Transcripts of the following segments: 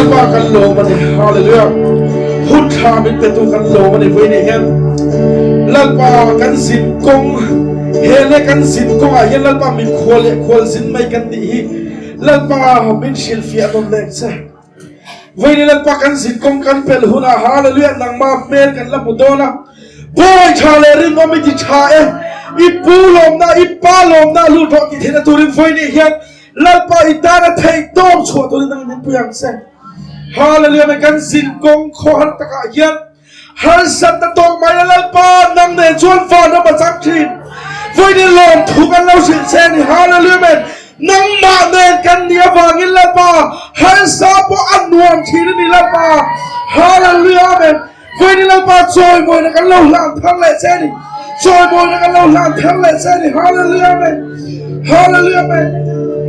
Lalpa kan lawm a ni. Hallelujah. Hun tha min petu kan lawm a ni vui ni hian. Lalpa kan zin kawng he le kan zin kawngah hian Lalpa min khual leh khual zin mai kan nih hi Lalpa min hrilhfiah nawn leh che. Vui ni Lalpa kan zin kawng kan pel hunah Hallelujah nangma hmel kan la hmu dawn a. Bawi tha leh rinawm i ti tha e. I pu lawmna i pa lawmna lut rawh ti theihna turin vui ni hian Lalpa i tana theih tawp chhuah turin nang min pui ang che. Hallelujah me kan zin kawng khawhar takah hian harsatna tawk mai la Lalpa nang nen chuan van ram a chang thin. Vawiin in lawm thu kan lo hrilh che a ni. Hallelujah men nangmah nen kan nih avangin Lalpa harsa pawh a nuam thin a ni Lalpa. Hallelujah amen. Vawiin in Lalpa chawimawina kan lo hlan thar leh che a ni. Chawimawina kan lo hlan thar leh che a ni. Hallelujah amen. Hallelujah amen.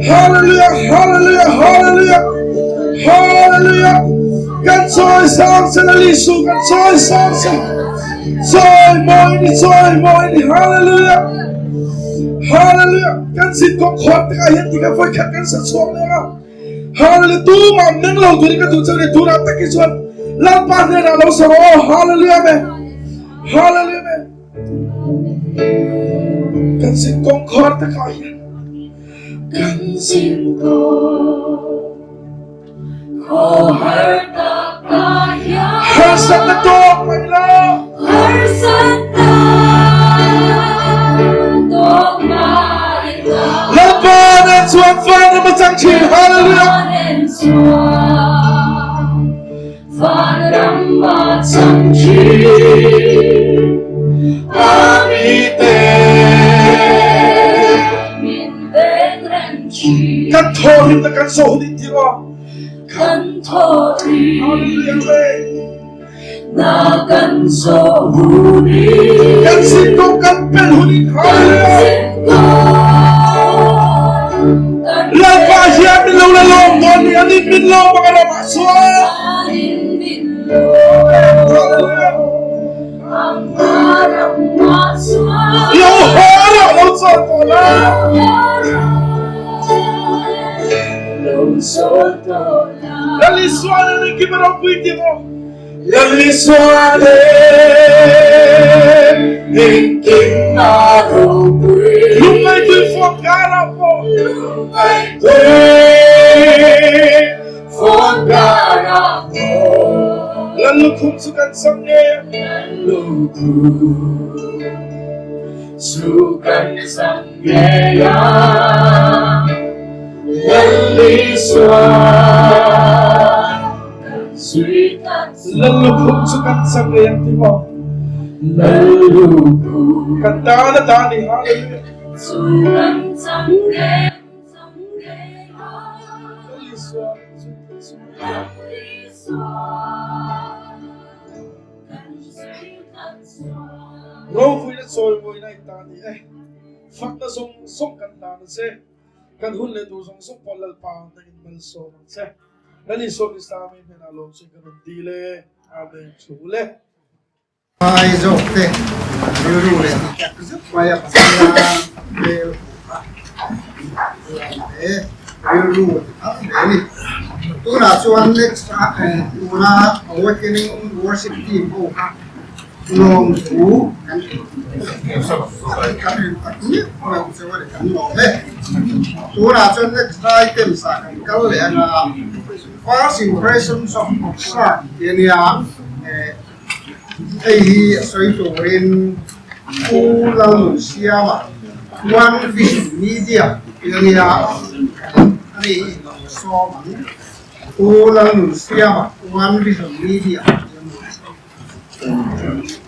Hallelujah hallelujah hallelujah hallelujah. Kan chawi sang che Lal Isu kan chawi sang che. Chawimawi ni chawimawi ni hallelujah. Hallelujah. Kan zin kawng khawn takah hian tikha vawi khat kan sa chhuak leh a. Hallelujah tumah meng lo turin ka duh cheu ni tunah tak hi chuan Lalpa hnenah lo sa rawh aw Hallelujah amen Hallelujah amen Kan zin kawng khar takah hian kan zin Khawhar takah hian Harsatna tawk mai lo Harsatna tawk mai lo Lalpa nen chuan van ram a chang thin Hallelujah Nen chuan van ram a chang thin Amite min veng reng thin Kan thawhrimna kan zawh hun in ti aw Kan thawhrim na kan zawh hun in Kan sin kawng kan pel hun in Hallelujah Lalpa hian min lo la lawm dawn ni anin min lawm ang a ramah chuan Hallelujah Lo haw rawh lo chawl tawh la. Lal Isua nen engkim a ropui tih maw? Lal Isua nen engkim a ropui. Lungngai tui fawn karah pawh. Lungngai tui fawn karah pawh. Lal lukhum chu kan sam ngei a. Lal lukhum chu kan sam ngei a. Lal Isua kan zui tak Lal lukhum chu kan sam ngei ang ti maw? Lal lukhum Kan tan a ta ni. Hallelujah. chu kan sam ngei a. Lal Isua kan zui tak chu. Ropuina chawimawina in ta ni e. Fakna zawng zawng kan hlan a che. Kan hun leh tur zawng zawng pawh Lalpa nangin malsawm ang che. Lal Isua Krista mi hnenah lawm chu kan rawn dil e. Amen. Thu le. Ai zawk te rilru leh ti tak zet mai a pasala hmel hmuh kha hle rilru a ti thar hle a ni. Tunah chuan next a tuna awakening worship team ho kha lawmthu kan kan rin tak miah lo cheu a ni kan lawm e. Tunah chuan next items ah kan kal leh anga first impressions of Oxford tih a nia. Hei hi a sawi turin Pu Lalnunsiama One Vision Media tih a nia, a ni hi lo sawm ang. Pu Lalnunsiama One Vision Media tih a ni.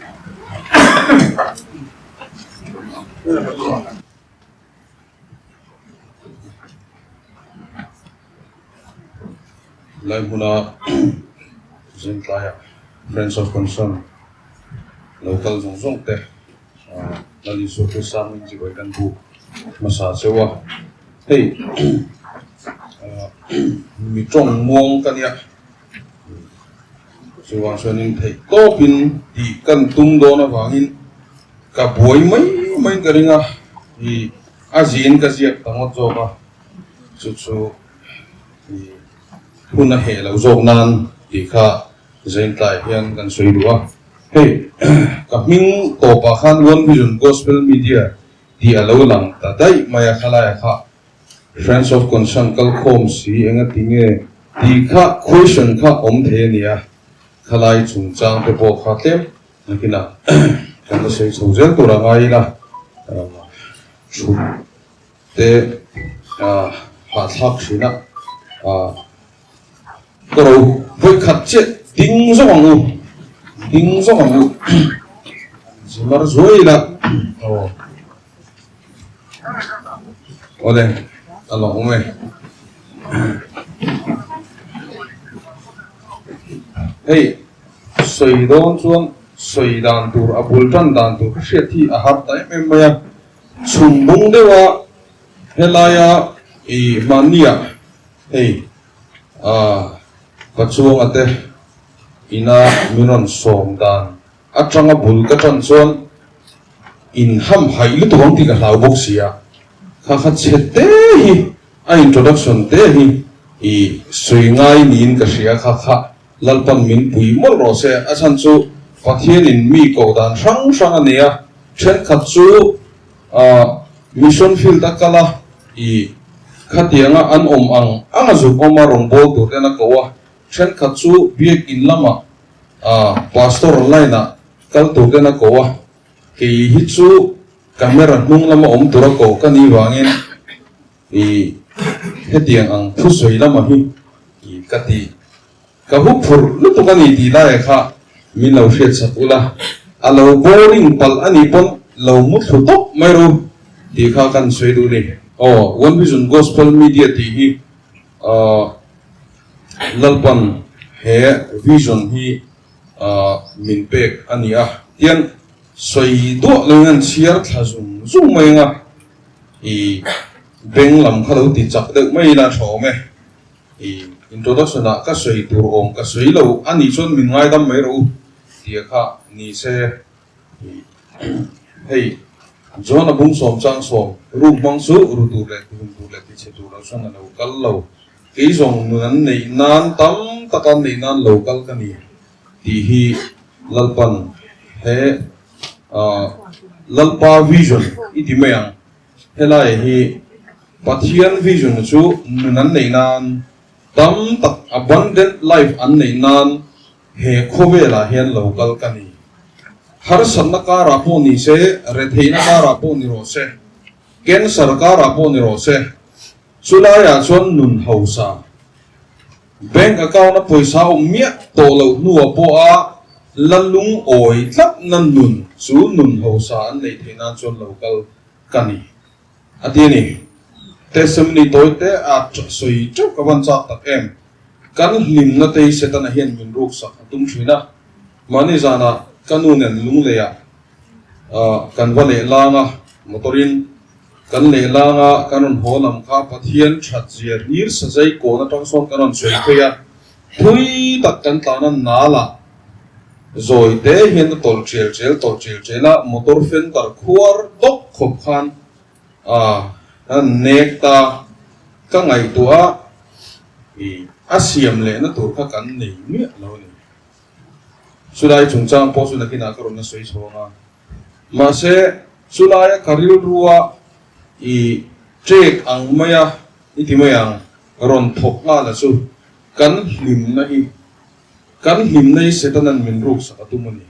Lai hmuna Zingtlaia Friends of Concern lo kal zawng zawng te Lal Isua Krista hming chibai kan buk hmasa cheu a, hei mi tawng muang ka nia chuvang chuanin theih tawpin tih kan tum dawn avangin ka buai mai maiin ka ring a, ih a zin ka ziak ta ngawt zawk a. Chu chu i Hun a heh lo zawk nan tih kha Zaintlai hian kan sawi duh a. Hei ka hming tawpah khan One Vision Gospel Media tih a lo lang ta daih mai a, khalaia kha Friends of Concern kalkhawm si enga ti nge tih kha question kha awm thei a nia, khalai chungchang te pawh kha tlem nakinah kan la sawi chho zel tur a ngai ila thu te hahthlak thin a, ka ro vawikhat chiah ding zawk ang u, ding zawk ang u, zimar zuai ila aw. Awle, a lo awm e. Hei, sawi dawn chuan sawi dan tur, a bul tan dan tur ka hriat hi a har ta em em mai a. Chhum bung deuha helaia i hmannia hei ah Pachuanga te ina min rawn sawm dan atanga bul ka tan chuan in ham haih lutuk ang tih ka hlau bawk si a, kha kha chhe te hi a introduction te hi i sawi ngai niin ka hria kha kha Lalpan min pui mawlh rawh se, a chhan chu Pathianin mi koh dan hrang hrang a nei a, thenkhat chu mission field a kal a, i khatianga an awm ang ang a zuk awm a rawngbâwl tur ten a ko a, thenkhat chu biakin lamah pastor line ah kal tur ten a ko a, kei hi chu camera hnung lama awm tur a ko ka nih vangin I hetiang ang thusawi lama hi i ka ti. Ka hu phurh lutuk a ni tih laia kha min lo hriat chak ula, a lo boring palh a nih pawn lo mu thlu tawp mai ru tih kha kan sawi duh ni. Aw, One Vision Gospel Media tih hi Lalpan he vision hi min pek a ni a, tian sawi duah loin an chhiar thla zung zung mai ang a. I beng lam kha lo ti chak deuh mai ila tha awm e. I introduction ah ka sawi tur awm ka sawi lo a nih chuan min ngaidam mai rawh u tia kha ni se. I hei John a bung sawm chang sawm ruk hmang chu ru tur leh tum tur leh tichhe tur lo chuan a lo kal lo. Kei zawng nun an neih nan tam tak an neih nan lo kal ka ni tih hi Lalpan he Lalpa vision i ti mai ang. Helai hi Pathian vision chu nun an neih nan, tam tak abundant life an neih nan he khawvelah hian lo kal ka ni. Harsatna karah pawh ni se, retheihna karah pawh ni rawh se, cancer karah pawh ni rawh se, chulaiah chuan nun hausa Bank account a pawisa awm miah tawh loh hnuah pawha la lungawi tlatna nun chu nun hausa an neih theih nan chuan lo kal ka ni, a ti a ni. Testimony tawi te a sawi teuh ka van chak tak em. Kan hlimna te hi Setana hian min ruksak a tum thin a. Mahni zanah ka nu nen lungleiah kan va leh lang a, motor-in Kan lehlanga kan rawn haw lam kha Pathian that zia hlir sazai kawn atang sawn kan rawn sawi phei a, thui tak kan tlan a nal ah zawi te hian a tawlh tial tial tawlh tial tial a, motor fender khuar dawk khawp khan a nek ta ka ngaihtuah a, i a siam lehna tur kha kan nei miah lo a ni. Chulai chungchang pawh chu nakinah ka rawn la sawi chhawng a. Mahse, chulaia ka rilrua i ṭek ang maia i ti mai ang, rawn thawk nghal a chu kan hlimna hi, kan hlimna hi Setanan min ruksak a tum a ni.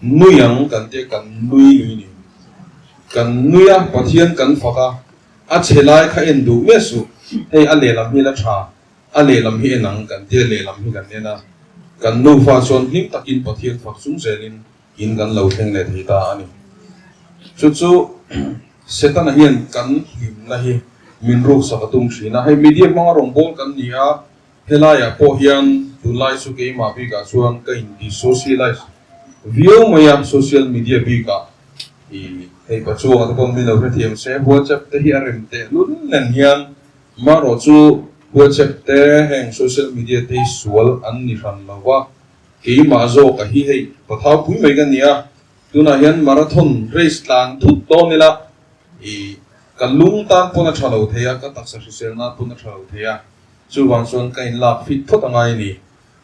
Nui ang kan tia kan nui lui ni. Kan nui a, Pathian kan fak a, a chhe lai kha en duh miah suh, hei a lehlam hi la ṭha, a lehlam hi en ang kan tia lehlam hi kan en a, kan nufa chuan hlim takin Pathian fak chung zelin In kan lo thleng leh thei ta a ni. Chu chu Setana hian kan hlimna hi min ruksak a tum thin a. Hei media hmanga rawngbâwl kan ni a, helaiah pawh hian tunlai chu keimah bikah chuan ka in-desocialize viau mai a, social media bikah i hei pachuanga te paw'n min lo hrethiam se, WhatsApp te hi a rem teh lul nen hian marawh chu WhatsApp te heng social media te hi sual an ni hran lo va, Keimah zawk a hi hei pathau pui mai ka ni a, tunah hian marathon race tlan thut dawn ila i ka lung tan pawn a tha lo thei a, ka taksa hrisel nan pawn a tha lo thei a. Chuvang chuan ka inlak fit phawt a ngai a ni.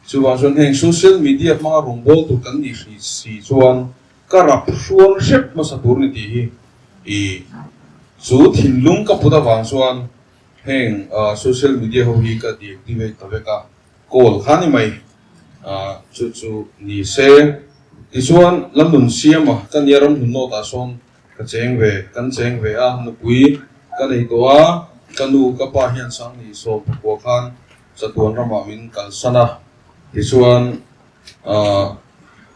Chuvang chuan heng social media hmanga rawngbâwl tur kan nih hrih si chuan ka rap hrual hrep hmasa tur ni tih hi i chu thinlung ka put avang chuan heng social media ho hi ka deactivate ta vek a, call kha ni mai chu chu ni se. Tichuan Lalnun Siama ka nia ramhlun nawt ah sawn ka cheng ve, kan cheng ve a, nupui ka nei tawh a, ka nu ka pa hian Sangni 14 khan chatuan ramah min kalsan a, tichuan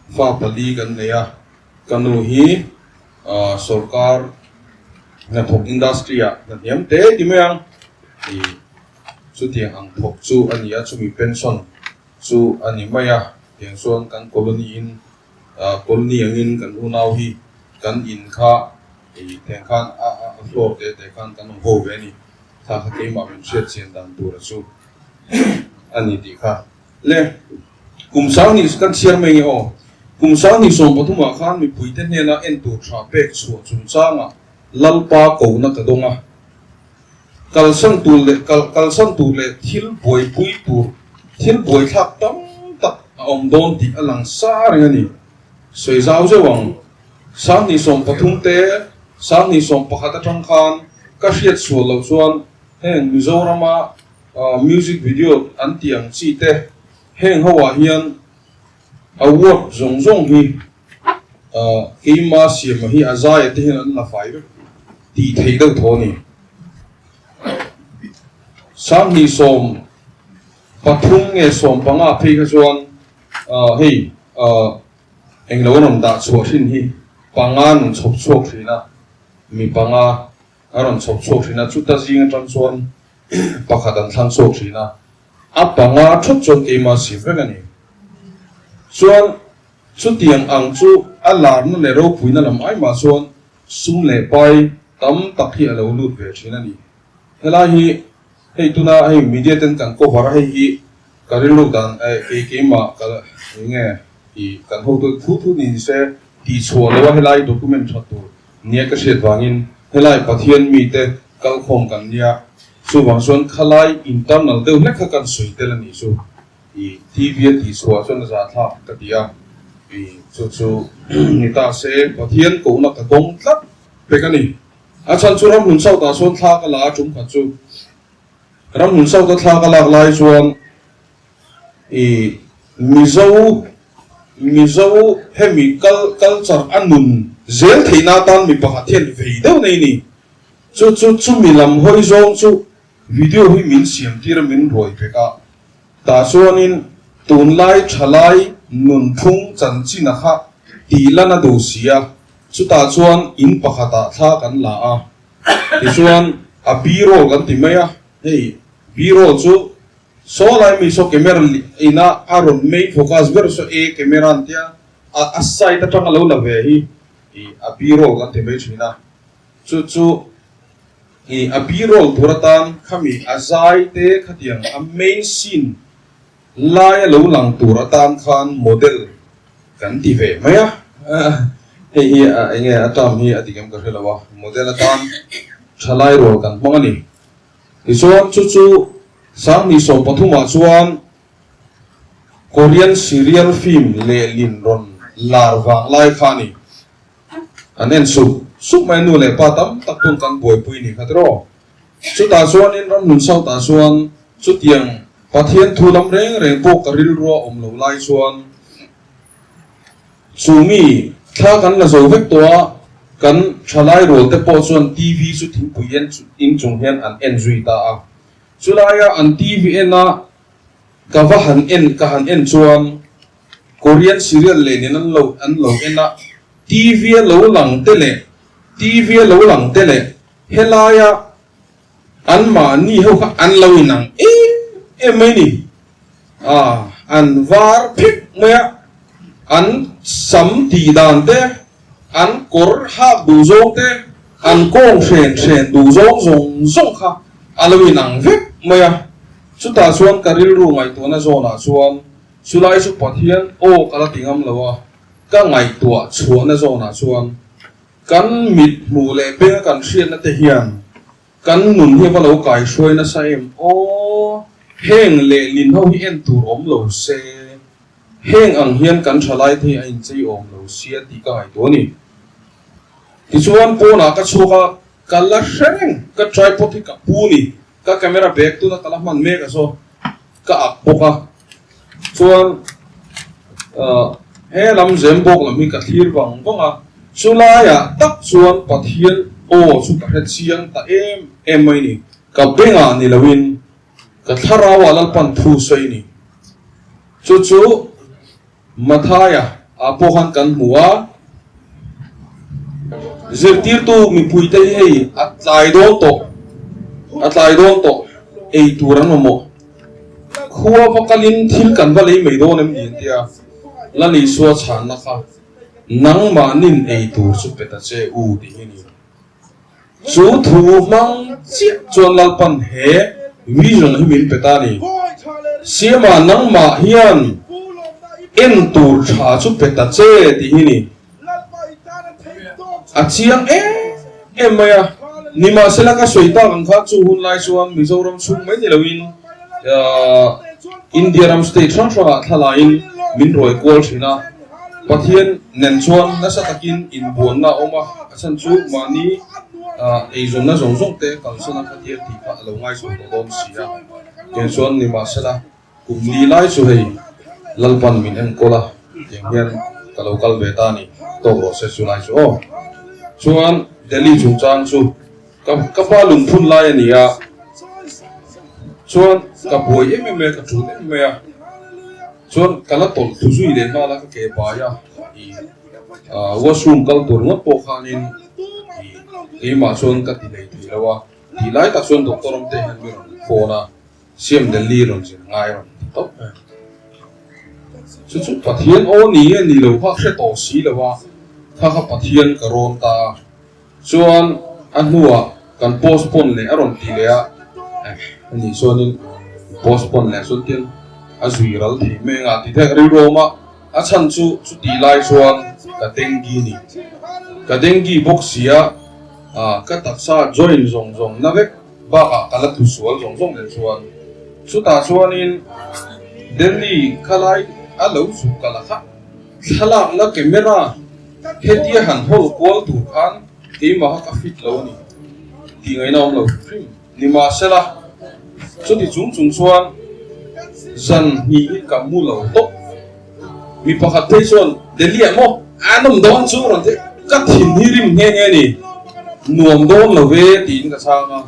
fa pali kan nei a, ka nu hi sawrkar hnathawk industry ah hna hniam te ti mai ang ih chutiang ang thawk chu a ni a, chumi pension chu a ni mai a, tiang chuan kan colony in colony angin kan unau hi kan in kha ih tiang khan a floor te te khan kan awm ho ve a ni, thla kha keimah min hriat chian dan tura chu a ni tih kha. Le, kum sang nih kan chhiar mai nge aw? Kum sang nih 13 ah khan mipuite hnena en tur tha pek chhuah chungchangah Lalpa kohna ka dawng a. Kalsan tur leh kal kalsan tur leh thil buaipui tur thil buaithlak tam tak a awm dawn tih a lang sa reng a ni. Sawi zau zeuh ang. 2013 te, 2011 atang khan ka hriat sual loh chuan heng Mizorama Music video an tih ang chi te heng ho ah hian award zawng zawng hi keima siama hi a zaia te hian an la fai vek tih theih deuh thaw a ni. 2013 nge 15 phei kha chuan hei englo a rawn dah chhuah hrin hi panga an rawn chhawp chhuak thin a, mi panga a rawn chhawp chhuak thin a, chuta zing atang chuan pakhat an thlang chhuak thin a, a panga thawt chuan keimah siam vek a ni. Chuan chutiang ang chu a larna leh ropuina lam ai mah chuan sum leh pai tam tak hi a lo lut ve thin a ni. Helai hi hei tuna hei media ten kan cover a, hei hi ka rilru dan kei keimah ka enge i kan hotu thu thu ni se tihchhuah lo a helai document that tur Nia ka hriat vangin helai Pathian mite kalkhawm kan nia, chuvang chuan khalai internal deuh hlek kha kan sawi tel a nih chu i TV a tihchhuah chuan a zahthlak ka ti a, i chu chu ni ta se Pathian kohna ka dawng tlat pek a ni. A chhan chu ramhlun South ah sawn thla ka la a tum khat chu ramhlun South a thla ka lak lai chuan I Mizo Mizo hemi kal culture a nun zel theihna atan mi pakhat hian vei deuh nei ni. Chu chu chumi lam hawi zawng chu video hi min siam tir a min ruai pek a. Tah chuanin tunlai thalai nunphung chanchina kha tih lan a duh si a, chutah chuan in pakhatah thla kan la a. Tichuan a B-roll kan ti mai a, hei B-roll chu Saw lai mi saw camera ina a rawn main focus ber saw A camera an tia a a side atang a lo la ve hi ih a B-roll kan ti mai thin a, chu chu ih a B-roll tur atan khami a zai te khatiang a main scene lai a lo lang tur atan khan model kan ti ve mai a, hei hi a enge a term hi a dik em ka hre lo a, model atan thalai rual kan hmang a ni. Tichuan chu chu 2013 ah chuan Korean serial film lehlin rawn lar vang lai kha a ni. An en sup sup mai nu leh pa tam tak pawn kan buaipui ni kha tiraw. Chutah chuanin Ramhlun South ah chuan chutiang Pathian thu lam reng reng pawh ka rilrua awm lo lai chuan Chu mi thla kan la zo vek tawh a, kan thalai rual te pawh chuan TV chu thingpui en in chung hian an en zui ta a. Chulaia an TV en a ka va han en ka han en chuan Korean serial len in an lo an lo en a, TV a lo lang te leh TV a lo lang te leh helaia an mahni ho kha an lo inang em em mai ni. A, an var phek mai a, an sam tih dan te, an kawr hak duh zawng te, an kawng hren hren duh zawng zawng zawng kha a lo inang vek mai a. Chutah chuan ka rilru ngaihtuahna zawnah chuan chulai chu Pathian aw ka la ti ngam lo a, ka ngaihtuah chhuahna zawnah chuan kan mit hmuh leh benga kan hriatna te hian Kan nun hi va lo kai hruai nasa em aw Heng lehlin ho hi en tur awm lo se, heng ang hian kan thalai te hi a inchei awm lo sia tih ka ngaihtuah a ni. Tichuan pawnah ka chhuak a, ka la hre reng, ka tripod hi ka pu ni, ka camera bag tuna ka la hman mek a saw ka ak bawk a, chuan he lam zem bawk lam hi ka thlir vang vang a, chulaiah tak chuan Pathian aw chu ka hre chiang ta em em mai ni. Ka bengah ni loin ka thlarauah Lalpan thu sawi ni. Chu chu Mathaia ah pawh khan kan hmu a, zirtirtu mipuite hi hei a tlai dawn tawh, a tlai dawn tawh, ei tur an mamawh. Khua va kalin thil kan va lei mai dawn em ni an tia, Lal Isua chhanna kha nangmahnin ei tur chu pe ta che u tih hi a ni. Chu thu hmang chiah chuan Lalpan he vision hi min pe ta a ni. Siama nangmah hian en tur tha chu pe ta che tih hi ni. A chiang em em mai a. Nimahsela ka sawi tak ang khan chu hun lai chuan Mizoram chhung mai ni loin India ram state hrang hrangah thlalaiin min rawi kual thin a. Pathian nen chuan nasa takin inbuanna a awm a, a chhan chu mahni eizawnna zawng zawng te kalsan a Pathian tih kha a lo ngaihsawn tawh dawn si a. Tiang chuan nimahsela kum li lai chu hei Lalpan min enkawl a, tiang hian ka lo kal ve ta a ni, tawk rawh se chu lai chu aw. Chuan Delhi chungchang chu ka ka pa lungphun lai a ni a, chuan ka buai em em mai a, ka tul em mai a. Chuan ka la tawlh thu zui leh nghal a, ka ke pai a, i washroom kal tur ngawt pawh khanin i keimah chuan ka ti lei thei lo a, tih lai tak chuan doctor awm te hian mi rawn phone a, Siam Delhi rawn zir ngai rawn ti tawp mai a. Chu chu Pathian aw ni nge ni lo kha hre tawh si lo a, kha kha Pathian ka rawn ta a, chuan a hnuah kan postpone leh a rawn ti leh a, eh ani chuanin postpone leh chuan tian a zui ral thei mai anga ti thek rilru awm a, a chhan chu chutih lai chuan ka dengue ni, ka dengue bawk sia ah ka taksa join zawng zawng na vek bakah ka la tlu sual zawng zawng leh chuan chutah chuanin Delhi khalai a lo zuk ka la kha thlalakna camera Hetia han hawl kual tur khan keimaha ka fit lo a ni tih ngaihna awm lo hrim. Nimahsela, chuti chung chung chuan zan hnih hi ka mu lo tawp. Mi pakhat phei chuan, Delhi ah maw an awm dawn chu rawn ti, ka thin hi rim nghe nghe a ni, nuam dawn lo ve tiin ka chhang a.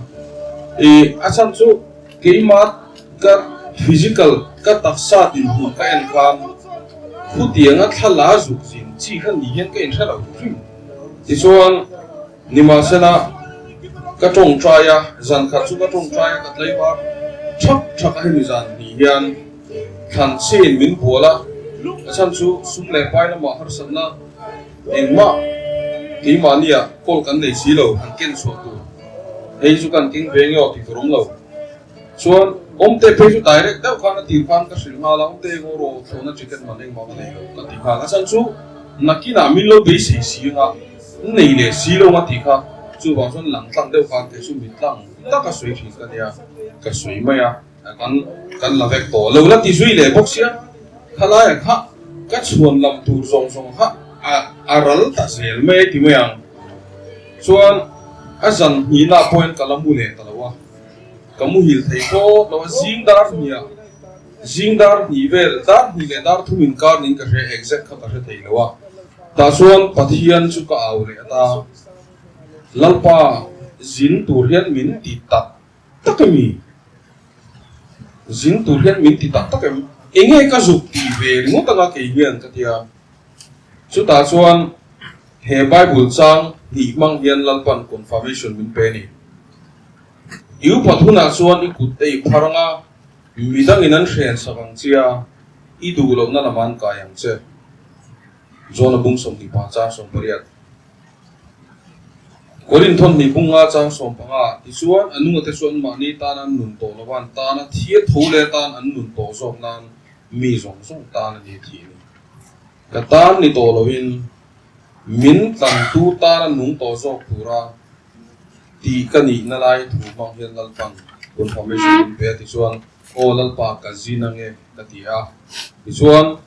Ih, a chhan chu keimah ka physical, ka taksa dinhmun ka en khan, Khutianga thla la zuk zin chi kha ni hian ka inhre lo hrim. Tichuan, nimahsela ka tawngtai a, zan khat chu ka tawngtai a, ka tlaivar thak thak a hemi zan ni hian thlan chiin min bual a, a chhan chu sum leh pai lamah harsatna engmah keimahnia kawl kan nei si lo, han ken chhuah tur hei chu kan keng ve nge aw tih tur awm lo. Chuan awmte phei chu direct deuh khan a tir khan ka hrilh nghal a, awmte eng aw rawh thlawhna ticket man engmah ka nei lo ka ti nghal. A chhan chu nakinah min lo beisei si anga nei leh si lo nga tih kha chuvang chuan lang tlang deuh khan kei chu mit tlang taka sawi thin ka nia ka sawi mai a, kan kan la vek tawh lo la ti zui leh bawk sia khalaiah kha ka chhuan lam tur zawng zawng kha a a ral ta zel mai ti mai ang. Chuan a zan hnihna pawhin ka la mu leh ta lo a. Ka muhil thei tawp lo a, zing dar hnih ah, zing dar hnih vel, dar hnih leh dar thum inkar niin ka hria, exact kha ka hre thei lo a. Tah chuan Pathian chu ka au leh ata, Lalpa, zin tur hian min ti tak tak em i? Zin tur hian min ti tak tak em? Enge ka zuk ti ve ringawt anga kei hian ka ti a. Chutah chuan he Bible chang hnih hmang hian Lalpan confirmation min pe a ni. I upat hunah chuan i kut te i phar ang a, midangin an hren sak ang che a, i duh lohna lamah an kai ang che. Jona bung 25 chang 18. Korinthon hnih bung nga chang 15 Tichuan, a nungate chu anmahni tan an nun tawh lova, an tana thi a tho leh atan an nun tawh zawk nan mi zawng zawng tan a ni tih a ni. Ka tan ni tawh loin min tlantu tana nung tawh zawk tura Tih ka nihna lai thu hmang hian Lalpan confirmation min pe a tichuan Aw Lalpa ka zin ange ka ti a. Tichuan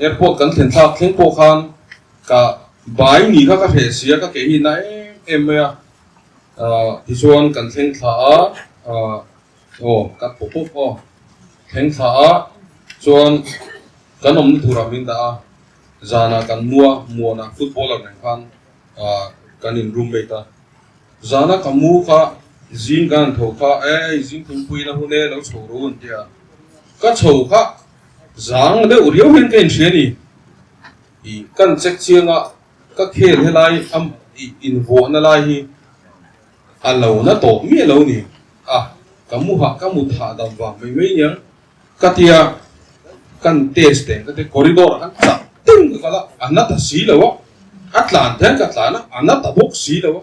airport kan thlen thlak thleng pawh khan ka bai ni kha ka hreh si a, ka ke hi na em em mai a. Tichuan kan thleng thla a, aw ka pawp pawp aw, thleng thla a chuan kan awmna turah min dah a, zanah kan mu a, muanah footballer nen khan kan in roommate a. Zana ka mu kha zing ka han tho kha ei zing thingpui na hun e lo chho ru an ti a, ka chho kha zang deuh riau hian ka inhria ni. I kan check chiang a, ka khel helai a i invuahna lai hi a lo na tawh miah lo ni a, ka mu hah ka mut hahdam vang mai mai niang ka tia kan test teng ka tia corridor ah khan chak deuh ka kal a, a na ta si lo a, a tlan te hian ka tlan a, a na ta bawk si lo a,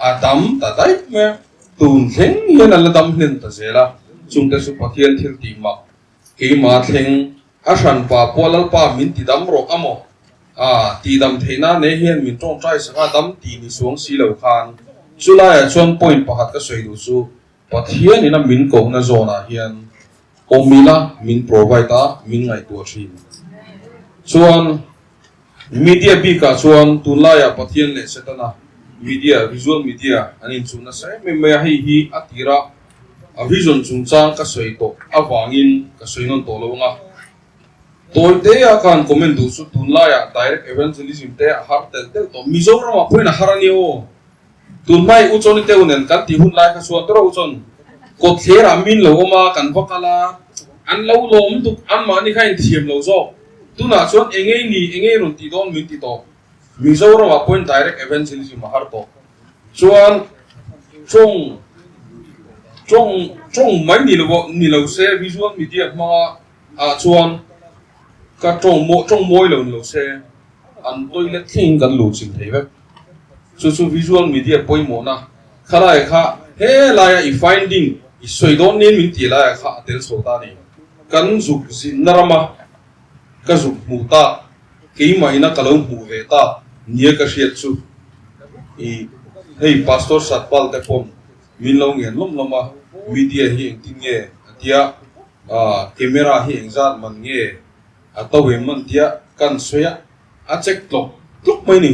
a dam ta daih mai a, tun thleng hian a la dam hlen ta zel a, chungte chu Pathian thil tih mak keimah thleng a hranpa pawh Lalpa min ti dam rawh amaw a tihdam theihna nei hian min tawngtai sak a, dam tih ni chuang si lo khan chulaiah chuan point pakhat ka sawi duh chu Pathian ina min kohna zawnah hian awm ila min provide a, min ngaihtuah thin. Chuan media bikah chuan tunlaiah Pathian leh Setana media, visual media, an inchuh nasa em em mai a, hei hi a tirah a vision chungchang ka sawi tawh avangin ka sawi nawn tawh lo ang a. Tawi te a khan comment duh chu tunlaiah direct evangelism te a har telh telh tawh. Mizoramah pawhin a har a nia aw. Tunhmai U Chawni Teu nen kan tih hun lai kha chuan tawrh U Chawn kawtthler ah min lo awm a, kan va kal a, an lo lawm tuk, anmahni kha inthiam lo zawk. Tunah chuan engei ni, engei rawn tih dawn min ti tawh. Mizoram ah pawhin direct evangelism a har tawh. Chuan tawng, tawng, tawng mai ni lo, ni lo se visual media hmanga ah chuan ka tawng maw, tawng mawi lo ni lo se an toilet thlengin kan luh chilh thei vek. Chu chu visual media pawimawhna khalai kha he laia i finding i sawi dawn niin min tih laiah kha a tel chho ta a ni. Kan zuk zinna rama ka zuk hmuh ta, keimah ina ka lo hmuh ve ta nia ka hriat chu i hei Pastor Satpal te pawn min lo ngen lawm lawm a, media hi engtin nge a tia, camera hi engzat man nge a to em an tia kan sawi a. A check tlawk tlawk mai ni.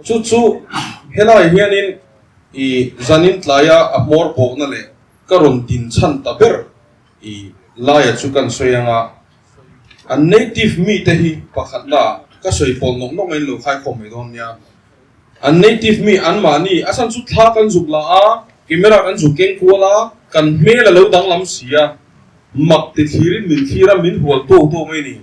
Chu chu helai hianin i zanin tlaia a hmawr bawkna leh ka rawn din chhan ta ber i laia chu kan sawi anga an native mite hi pakhat la ka sawi pawl nawk nawk in lo khaikhawm mai dawn nia. An native mi anmahni a chhan chu thla kan zuk la a, camera kan zuk keng kual a, kan hmel a lo danglam si a, mak ti thlirin min thlir a, min hual tawk tawk mai ni.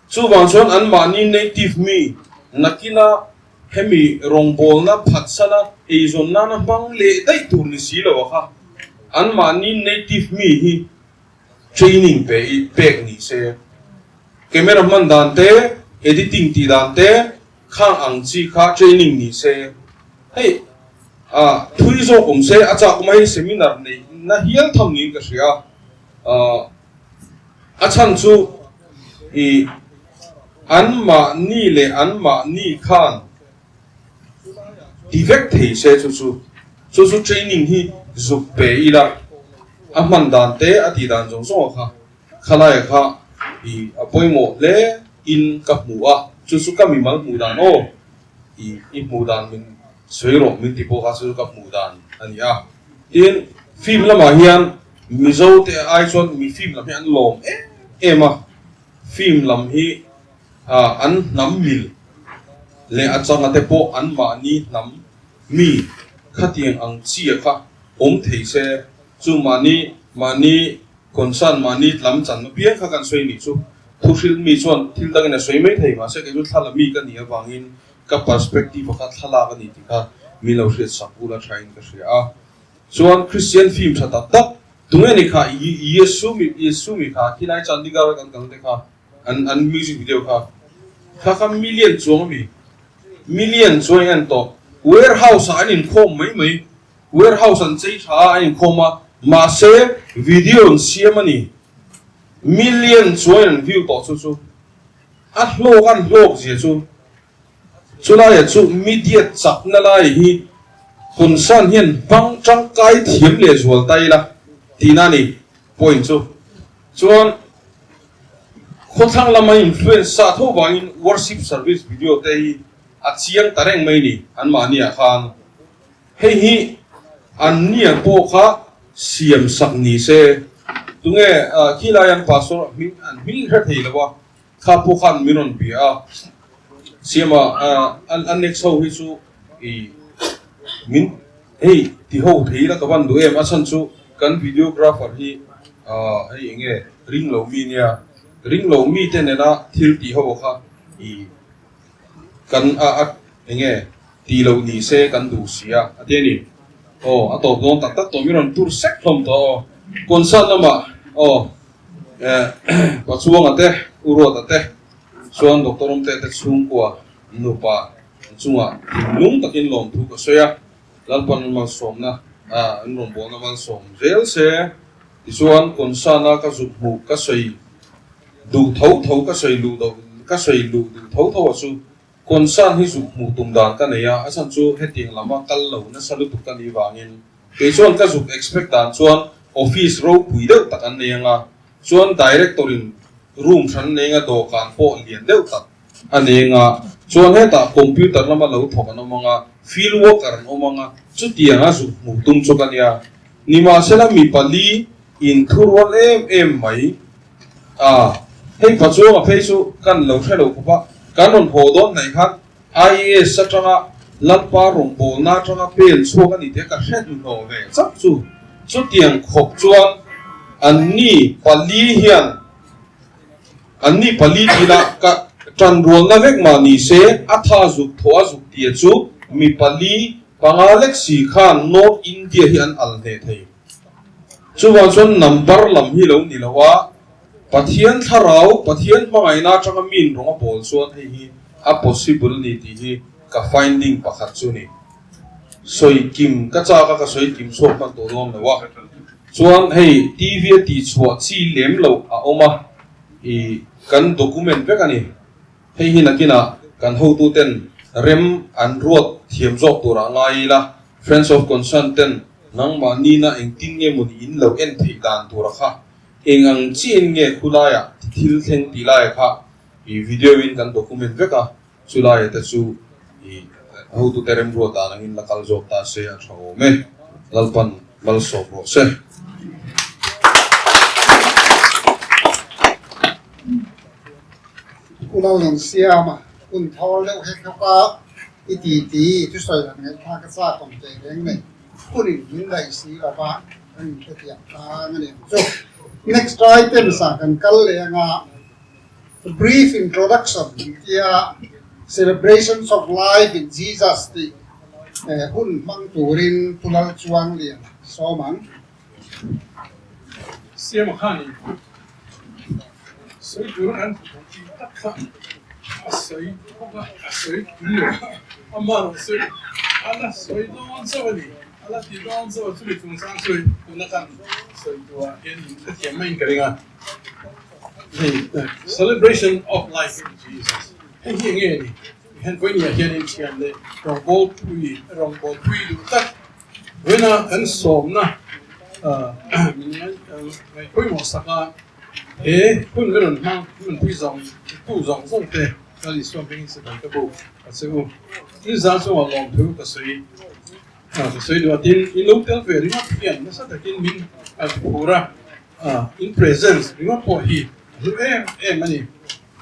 Chuvang chuan anmahni native mi nakina hemi rawngbawlna phatsana eizawn nana hmang leh daih tur ni si lo a kha anmahni native mi hi training pe i pek ni se. Camera hman dan te, editing tih dan te khang ang chi kha training ni se. Hei ah thui zawk awm se a chak awm a hei seminar neih na hial tham niin ka hria a. A chhan chu i anmahni leh anmahni khan ti vek thei se chu chu chu chu training hi zuk pe ila a hman dan te a tih dan zawng zawng a kha khalaia kha i a pawimawh hle in ka hmu a chu chu ka mimal hmuh dan aw i i hmuh dan min sawi rawh min ti bawk a chu chu ka hmuh dan a ni a tin film lamah hian Mizo te ai chuan mi film lam hi an lawm em em a, film lam hi an hnam mil leh a changa te pawh an mahni hnam mi khatiang ang chia kha awm thei se chu mahni mahni concern mahni lam channa piang kha kan sawi nih chu thu hrilh mi chuan thil dangin a sawi mai thei mahse kei chu thla la mi ka nih avangin ka perspective a kha thlalak a ni tih kha min lo hriat sak ula thain ka hria a. Chuan Christian film tha tak tak tunge ni kha Yesu mi Yesu mi kha khilai Chandigarh a kan kal te kha an an music video kha kha kha million chuang ami million chuang in an tawh warehouse ah an inkhawm mai mai warehouse an chei tha a an inkhawm a mahse video an siam a ni million chuang in an view tawh chu chu a hlawk an hlawk zia chu Chulaiah chu media chakna lai hi concern hian hmang tangkai thiam leh zual ta ila. Tihna a ni point chu. Chuan khawthlang lama influence sa tho vangin worship service video te hi a chiang ta reng mai ni anmahniah khan. Hei hi an nia pawh kha siam sak ni se. Tunge khilai an pastor hming an hming hre thei lo a, kha pawh khan min rawn bia a. Siama an next ho hi chu i min hei ti ho thei ila ka van duh em a chhan chu kan videographer hi hei enge ring lo mi nia ring lo mi te nena thil tih ho kha i kan a a enge tih loh ni se kan duh si a a ti a ni aw a tawp dawn tak tak tawh mi rawn tur sek hlawm tawh aw concert lamah aw eh Pachuanga te Uruata te chuan Doctor Awmte te chhungkua nupa chungah thinlung takin lawmthu ka sawi a Lalpan an malsawmna an rawngbawlna malsawm zel se tichuan concert a ka zuk hmuh ka sawi Duh tho tho ka sawi luh loh ka sawi luh duh tho tho a chu concern hi zuk hmuh tum dan ka nei a, a chhan chu hetiang lama kal lo nasa lutuk ka nih vangin kei chuan ka zuk expect dan chuan office ropui deuh tak an nei anga chuan director in room hran nei anga dawhkan pawh lian deuh tak a nei anga chuan hetah computer lama lo thawk an awm anga field worker an awm anga chutianga zuk hmuh tum chu ka nia nimahsela mi pali inthurual em em mai A, hei Pachuanga phei chu kan lo hre lo khawp a, kan rawn haw dawn hnaih khan IAS atanga Lalpa rawngbawlna atanga pel chhuak a ni tih ka hre hnuhnawh ve chauh chu. Chutiang khawp chuan anni pali hian anni pali tihna ka tanrualna vek mah ni se a tha zuk thaw a zuk tia chu mi pali panga lek si khan North India hi an al hneh thei. Chuvang chuan number lam hi lo ni lo a, Pathian thlarau, Pathian hmangaihna atanga min rawng a bawl chuan hei hi a possible ni tih hi ka finding pakhat chu ni. Sawi kim ka chak a, ka sawi kim chhuak hman tawh dawn lo a. Chuan hei TV a tihchhuah chi lem loh a awm a, i kan document vek a ni. Hei hi nakinah kan hotuten rem an ruat thiam zawk turah ngai ila, Friends of Concern ten nangmah nina engtin nge maw niin lo en theih dan tura kha eng ang chiin nge khulaiah thil thleng tih laia kha i video in kan document vek a, chulaia te chu i hotute remruat dan angin la kal zawk ta se a tha awm e. Lalpan malsawm rawh se. U lo rawn siam a, hun thawl deuh hek hlawk a, i ti ti thusawi han ngaihthlak a chak awm teh reng nei, hun in min daih si lo va, kan inhrethiam tlang a ni ang chu. Next items ah kan kal leh anga brief introduction tia celebrations of life in Jesus tih hun hmang turin Pu Lalchuangliana sawm ang. Siama khanin sawi tur an tih tak kha a sawi bawk a, a sawi tui lo a, ama rawn sawi a la sawi dawn chauh a ni, a la ti dawn chauh a, chumi chungchang chu tuna kan sawi turah hian in hrethiam maiin ka ring a, hei celebration of life in Jesus hei hi enge a ni, tihian vawinia hianin thian leh rawngbawlpui rawngbawlpui duh tak Vawiina kan sawmna min ngaih pawimawh sak a, he hun min rawn hmang hmunpui zawng tu zawng zawng te Lal Isua hmingin sipai ka buk a che u. Inzal chungah lawmthu ka sawi ka sawi duh a, tin in lo tel ve ringawt hian nasa takin min phur a, in presence ringawt pawh hi a hlu em em a ni.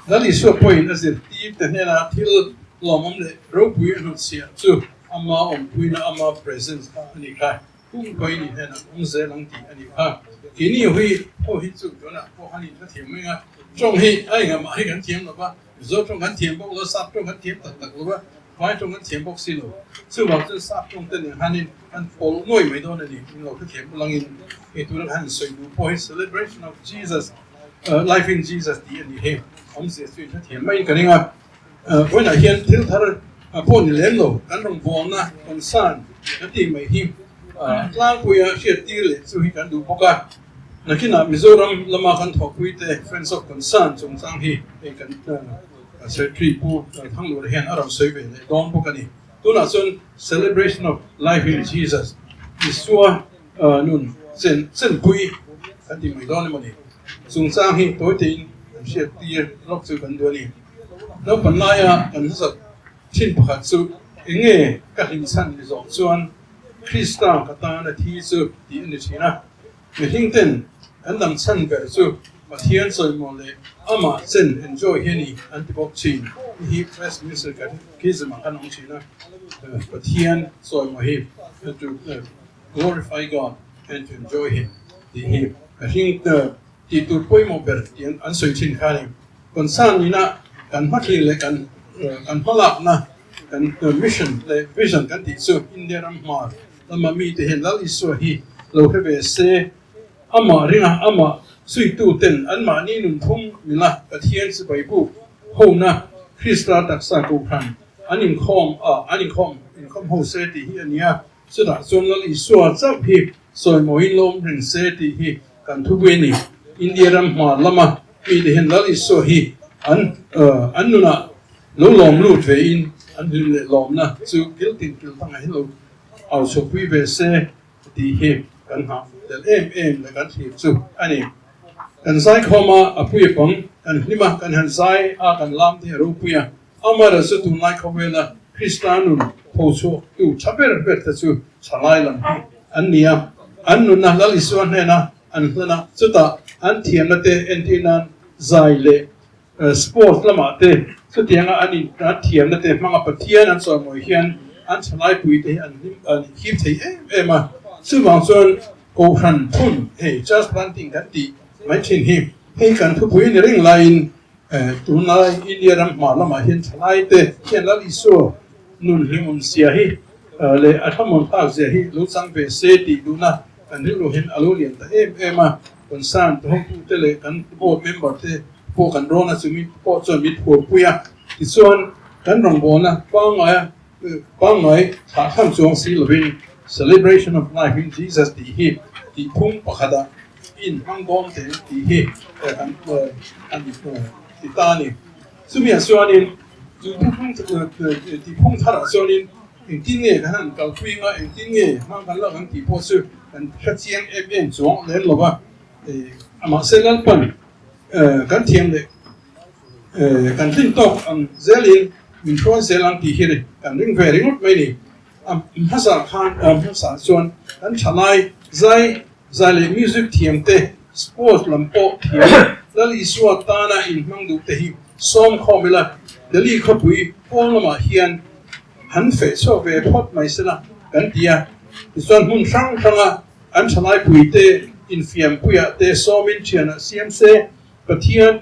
Lal Isua pawhin a zirtir te hnena thil lawmawm leh ropui a hnutchhiah chu Ama awmpuina, ama presence kha a nih kha. Kum kawih ni hian an awm zel ang tih a nih kha. Keini hui ho hi chu tunah pawh han inhla thiam mai a, tawng hi a engah mah hi kan thiam lo va, Mizo tawng kan thiam bawk lo, Sap tawng kan thiam tak tak lo va, Vai tawng kan thiam bawk si lo. Chuvang chuan Sap tawng te nen hanin kan pawl nuai mai dawn a ni. Min lo hrethiam ulangin hei tuna kan han sawi duh pawh hi Celebration of Jesus, Life in Jesus tih a nih hi. Awmzia chu inhrethiam maiin ka ring a. Vawiinah hian thil thar pawh ni lem lo, kan rawngbawlna concern kan tih mai hi tlangpuia hriattir leh chu hi kan duh bawk a. Nakinah Mizoram lama kan thawhpuite Friends of Concern chungchang hi hei kan Secretary Pu Thanglura hian a rawn sawi ve leh dawn bawk a ni. Tunah chuan Celebration of Life in Jesus, Isua nun. chen chenpui kan ti mai dawn emaw ni. Chungchang hi tawi tein kan hriat tir lawk chu kan duh a ni. Naupan laia kan hmasat thin pakhat chu eng nge ka hlim chhan ni zawh chuan Krista ka tan a thi chu tih a ni thin a. Mihring ten kan dang chhan ber chu Pathian chawimaw leh amah chen enjoy hi a ni an ti bawk thin. Hei hi Westminster Catechism ah khan a awm thin a, Pathian chawimaw hi to glorify God and to enjoy him tih hi mihring tih tur pawimawh ber tih an sawi thin kha a ni. Concern nina kan hmathlir leh kan kan hmalakna kan mission leh vision kan tih chu India ram hmar Lama mite hian Lal Isua hi lo hre ve se, amah ringa amah suituten anmahni nunphung mila Pathian sipai buk hona Krista taksa kohhran an inkhawm a, an inkhawm inkhawm ho se tih hi a ni a. Chutah chuan Lal Isua chauh hi sawimawiin lawm reng se tih hi kan thupui a ni. India ram hmar lama mite hian Lal Isua hi an an nunah lo lawm lut vein an hlim leh lawmna chu kiltin kiltangah hi lo Au chhawpui ve se tih hi kan nghah tel em em leh kan thlir chu a ni. Kan zai khawm a, a pui a pang, kan hlim a, kan han zai a, kan lam te a ropui a. Amaherawh chu tunlai khawvela Krista nun tho chhuak tu tha ber ber te chu thalai lam hi an ni a. An nunna Lal Isua hnena an hlan a, chutah an thiamna te entir nan zai leh Sports lamah te chutianga an in an thiamna te hmanga Pathian an chawimawi hian an thalaipui te hi an hlim an hip thei em em a. Chuvang chuan Kohhran phun hei church planting kan tih mai thin hi hei kan thupui ni reng laiin tunlai India ram hmar lamah hian thalai te hian Lal Isua nun hlimawm zia hi leh a thlamuan thlak zia hi lo chang ve se tih duhna kan rilru hian a lo lian ta em em a. Concern te hotute leh kan board member te pawh kan rawn a, chumi pawh chuan min phurpui a. Tichuan, kan rawngbawlna pangngaia pangngai thlah thlang chuang si lovin Celebration of Life in Jesus tih hi tih phung pakhata in hmang dawn teh tih hi kan an ti ta a ni. Chumiah chuanin chu thupung tih phung tharah chuanin engtin nge kan han kalpui anga, engtin nge hma kan lak ang tih pawh chu Kan hre chiang em em chuang lem lo va, mahse Lalpan kan thiam leh kan tlin tawk ang zelin min hruai zel ang tih hi kan ring ve ringawt mai ni. A hmasa khan a hmasa chuan kan thalai zai zai leh music thiam te, sports lam pawh thiam Lal Isua tana inhmang duh te hi sawm khawm ila, Delhi khawpui pawn lamah hian Han feh chhuak ve phawt mai sela kan ti a, tichuan hmun hrang hranga an thalaipuite infiampuiah te sawmin thianah siam se, Pathian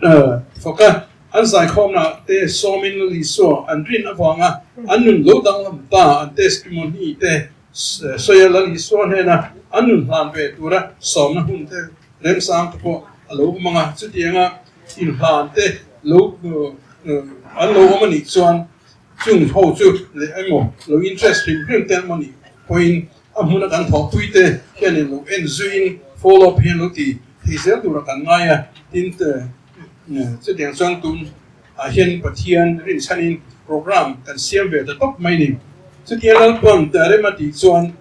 faka an zaikhawmnaah te sawmin Lal Isua an rin avanga an nun lo danglam ta an testimony te sawi a, Lal Isua hnena an nun hlan ve tura sawmna hun te remsang te pawh a lo awm ang a, chutianga inhlan te lo an lo awm a nih chuan Chung ho chu leh emaw lo interest hrim hrim te emaw nih pawhin a hmuna kan thawhpui te hianin lo en zuiin follow up hian lo ti thei zel tura kan ngai a, tin chutiang chuan tun ah hian Pathian rinchhanin program kan siam ve ta tawp mai ni. Chutia Lalpawn rem a tih chuan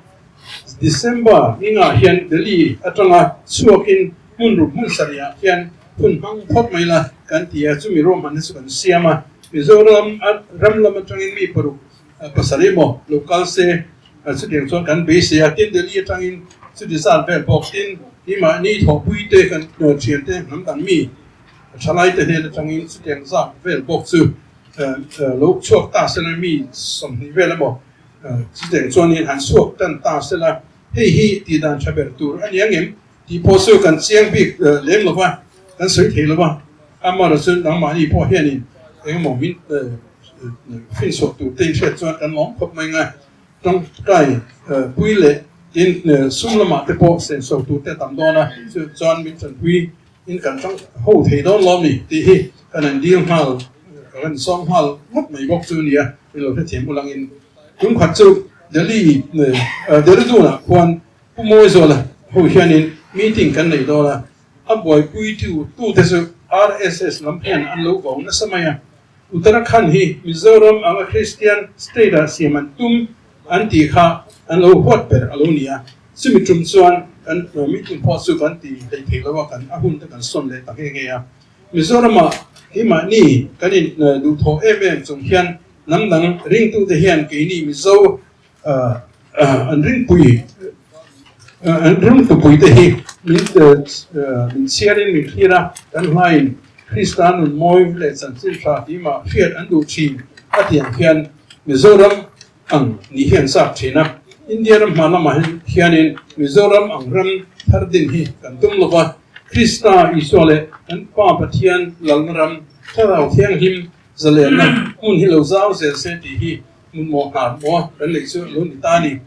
December ningah hian Delhi atanga chhuakin hmun ruk hmun sarih ah hian hun hmang phawt mai la kan ti a, chumi ruahmanna chu kan siam a. Mizoram ram lam atangin mi paruk pasarih emaw lo kal se chutiang chuan kan beisei a, tin Delhi atangin chuti zat vel bawk, tin keimahni thawhpui te kan thian te hnam dang mi thalai te hnen atangin chutiang zat vel bawk chu lo chhuak ta sela mi 20 vel emaw chutiang chuanin han chhuak tan ta sela hei hi tihdan tha ber tur a ni ang em? Tih pawh chu kan chiang bik lem lo va, kan sawi thei lo va, amaherawh chu nangmahni pawh hianin engemaw min finchhuak tur te inhriat chuan kan lawm khawp mai nga, tawngtai pui leh tin sum lamah te pawh senso tur te a tam dawn a, chu chuan min tanpui in kan tang ho thei dawn lawm ni tih hi kan han dil nghal, kan han sawm nghal ngawt mai bawk chu nia, min lo hrethiam ulangin tumkhat chu Delhi Dehradun-ah khuan Pu Mawizawla ho hianin meeting kan nei dawn a, a buaipui tu tute chu RSS lam hian an lo vau nasa mai a. Uttarakhand hi Mizoram anga Christian state ah siam an tum an tih kha an lo huat ber a lo ni a. Chumi tum chuan kan meeting pawh chu kan ti hlei thei lo a, kan a hun te kan sawn leh ta nghe nghe a. Mizorama keimahni kan in duhthawh em em chung hian hnam dang ringtute hian keini Mizo an ringpui an ringtupui te hi min min chhiarin min thlir a, kan hlaiin Krista nun mawi leh chanchin tha tihmah hriat an duh thin a tih ang hian Mizoram ang ni hi an chak thin a. India ram hma lamah hianin Mizoram ang ram thar din hi kan tum lo va, Krista Isua leh kan Pa Pathian lalna ram Thlarau Thianghlim zalenna hmun hi lo zau zel se tih hi hmun maw hnar maw kan neih chu lo ni ta a ni.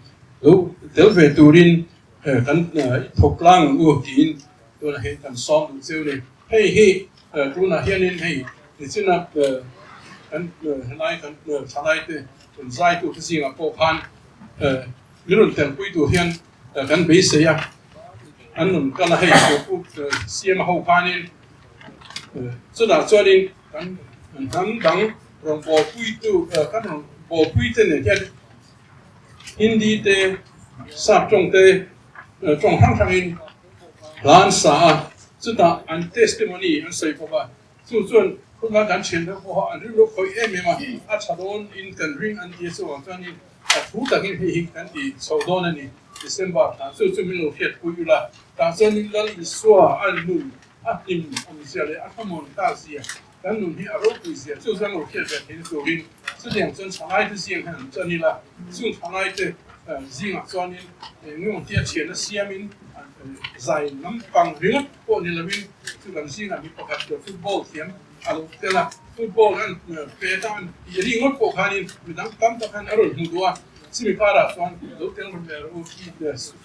Lo tel ve turin kan thawk tlang ang u tiin tunah hian kan sawm duh cheu a ni. Hei hi tunah hianin hei nichina kan helai kan thalai te rawn zaitu te zingah pawh khan min rawn telpui tur hian kan beisei a, an rawn kal a hei pu siama ho khanin chutah chuanin kan hnam dang rawn bawlpuitu kan rawn bawlpui te nen hian Hindi te sap tawng te tawng hrang hrangin hla an sa a, chutah an testimony an sawi bawk a, chu chuan khawlai kan thian deuh pawha an rilru khawih em em a, a tha dawn in kan ring an ti a, chuvang chuanin a thu takin hei hi kan ti chho dawn a ni, December thla chu chu min lo hriatpui ula, tah chuanin Lal Isua a nun a hlim awmzia leh a thlamuan ta zia kan nun hi a ropui zia chu chuan lo hriat ve theihna turin chutiang chuan thalaite zing hian an chuan ila, chung thalaite zingah chuanin eng tia thianna siamin zai lampang ringawt pawh ni lovin chu kan zingah mi pakhat football thiam a lo tel a, football an pe ta an tih ringawt pawh khanin midang tam tak khan a rawn hmu duh a, chumi karah chuan lo tel rawh le rawh u,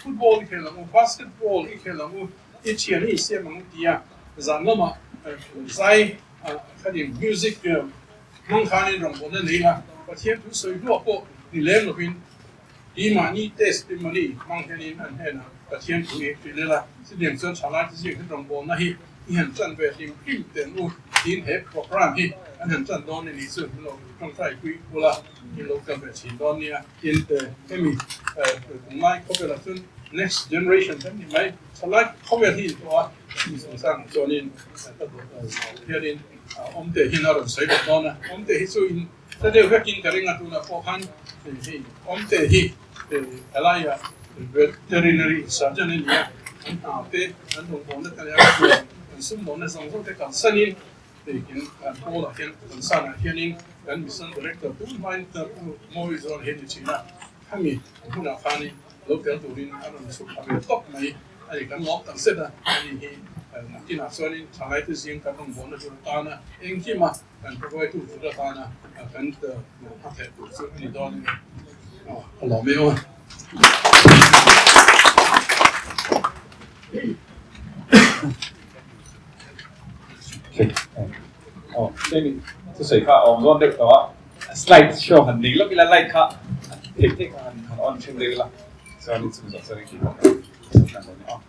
football i khel ang u, basketball i khel ang u, i thian i insiam ang u tia zan lamah zai khatin music hmang khanin rawngbawlna nei la, Pathian thu sawi hluah pawh ni lem lovin keimahni testimony hmang hianin an hnenah Pathian thu i hrilh ila, chutiang chuan thalai te zing hian rawngbawlna hi i han tan ve hlim hlim teh u tiin he program hi an han tan dawn a nih chu min lo tawngtai pui ula in lo kal ve thin dawn nia. Tin hemi tunlai khawvelah chuan next generation kan ni mai thalai khawvel hi in tawh a. Chungchang chuanin ka duh hianin Awmte hian a rawn sawi leh dawn a, Awmte hi chu in hla deuh vekin ka ring a, tunah pawh khan hei Awmte hi helaia veterinary surgeon a ni a, an hna te, an rawngbawlna te leh an huan, an sumdawnna zawng zawng te kalsanin hei kan pawlah hian kan sanah hianin kan mission director tun hmain Pu Mawizawn hi a ni thin a. Khami hunah khanin lo tel turin a rawn chhuk a ve tawp mai a ni. Kan lawm tak zet a, ani hi nakinah chuanin thalaite zing kan rawn bawhna tur atana engkima kan hruaitu tur atana kan hmatheh tur chu a ni dawn a ni. A lawm e aw. Aw, thusawi kha a awm zawn deuh tawh a. Slide show han nei lawk ila light kha theih theih kha han han on thin deuh ila chuan in chhung zawh chuan engkim pawh kan dawn aw.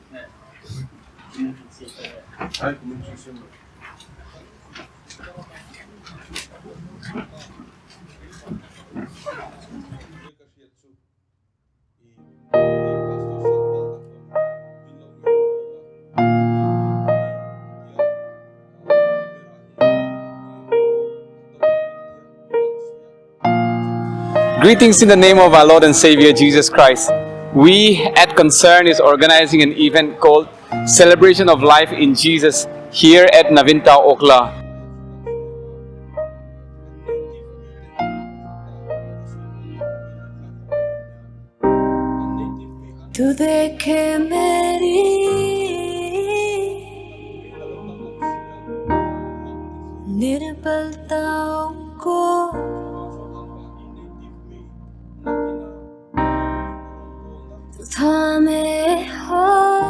Greetings in the name of our Lord and Savior Jesus Christ. We at Concern is organizing an event called Celebration of Life in Jesus here at Navinta, Okhla. Tu देखे मेरी निर्बलताओं को तू थामे हाथ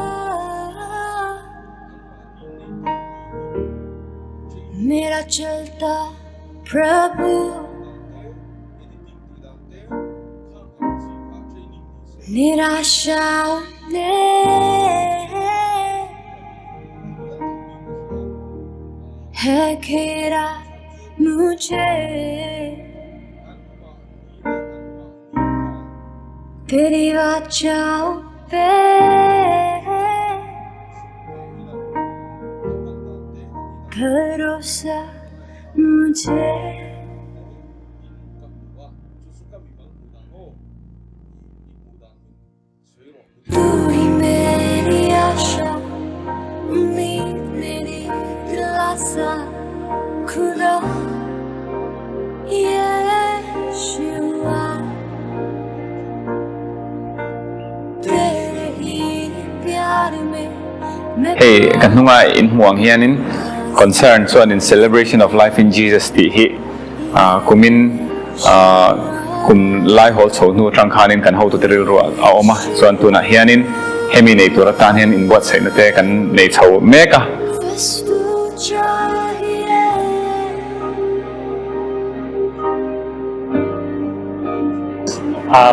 मेरा चलता प्रभु निराशा ने है घेरा मुझे तेरी वाचाओं पे भरोसा मुझे तू ही मेरी आशा उम्मीद मेरी दिलासा खुदा यीशुआ तेरे ही प्यार में मैं Hei kan hnunga in hmuh ang hianin Concern chuanin Celebration of Life in Jesus tih hi kumin kum laihawl chho hnu atang khanin kan hotute rilru a awm a, chuan tunah hianin hemi nei tur atan hian inbuatsaihna te kan nei chho mek a.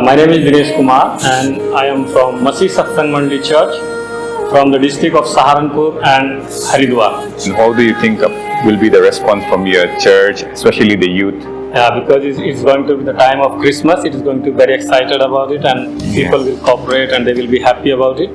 My name is Dinesh Kumar and I am from Masih Satsang Mandali Church from the district of Saharanpur and Haridwar. How do you think will be the response from your church, especially the youth? Yeah, because it's, it's going to be the time of Christmas, it is going to be very excited about it and people will cooperate and they will be happy about it.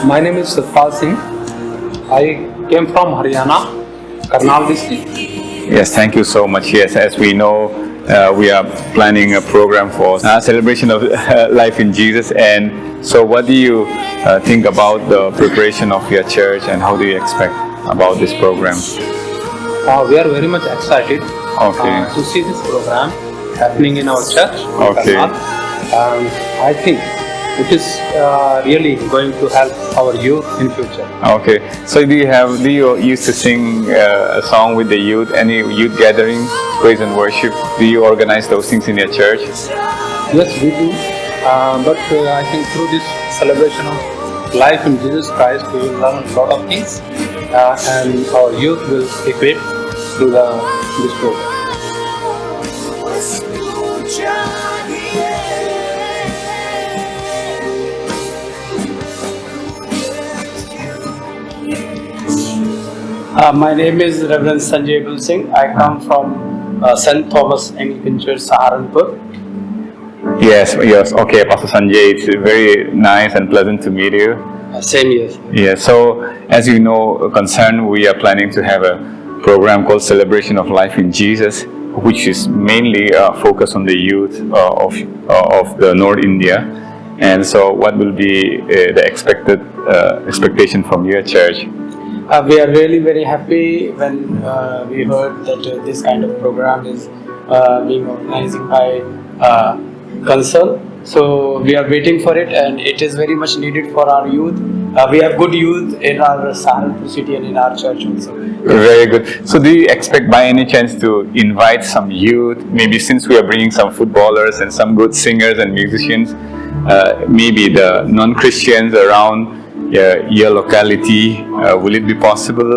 My name is Satpal Singh. I came from Haryana, Karnal district. Yes, thank you so much. Yes, as we know, we are planning a program for uh, celebration of life in Jesus. And so, what do you think about the preparation of your church and how do you expect about this program? We are very much excited Okay. to see this program happening in our church. in Okay. Karnal. I think it is really going to help our youth in future. Okay. So do you have do you used to sing a song with the youth? Any youth gathering, praise and worship? Do you organize those things in your church? Yes, we do. But I think through this celebration of life in Jesus Christ, we will learn a lot of things, and our youth will equip through the this program. My name is Reverend Sanjay Abul Singh. I come from St. Thomas Anglican Church, Saharanpur. Yes, yes. Okay, Pastor Sanjay, it's very nice and pleasant to meet you. Same here. Yeah, so as you know, concern, we are planning to have a program called Celebration of Life in Jesus, which is mainly focused on the youth of the North India. And so what will be the expected expectation from your church? We are really very happy when we heard that this kind of program is being organized by Concern. So we are waiting for it, and it is very much needed for our youth. We have good youth in our Saharanpur city and in our church also. Very good. So do you expect by any chance to invite some youth? Maybe since we are bringing some footballers and some good singers and musicians, maybe the non-Christians around your locality, will it be possible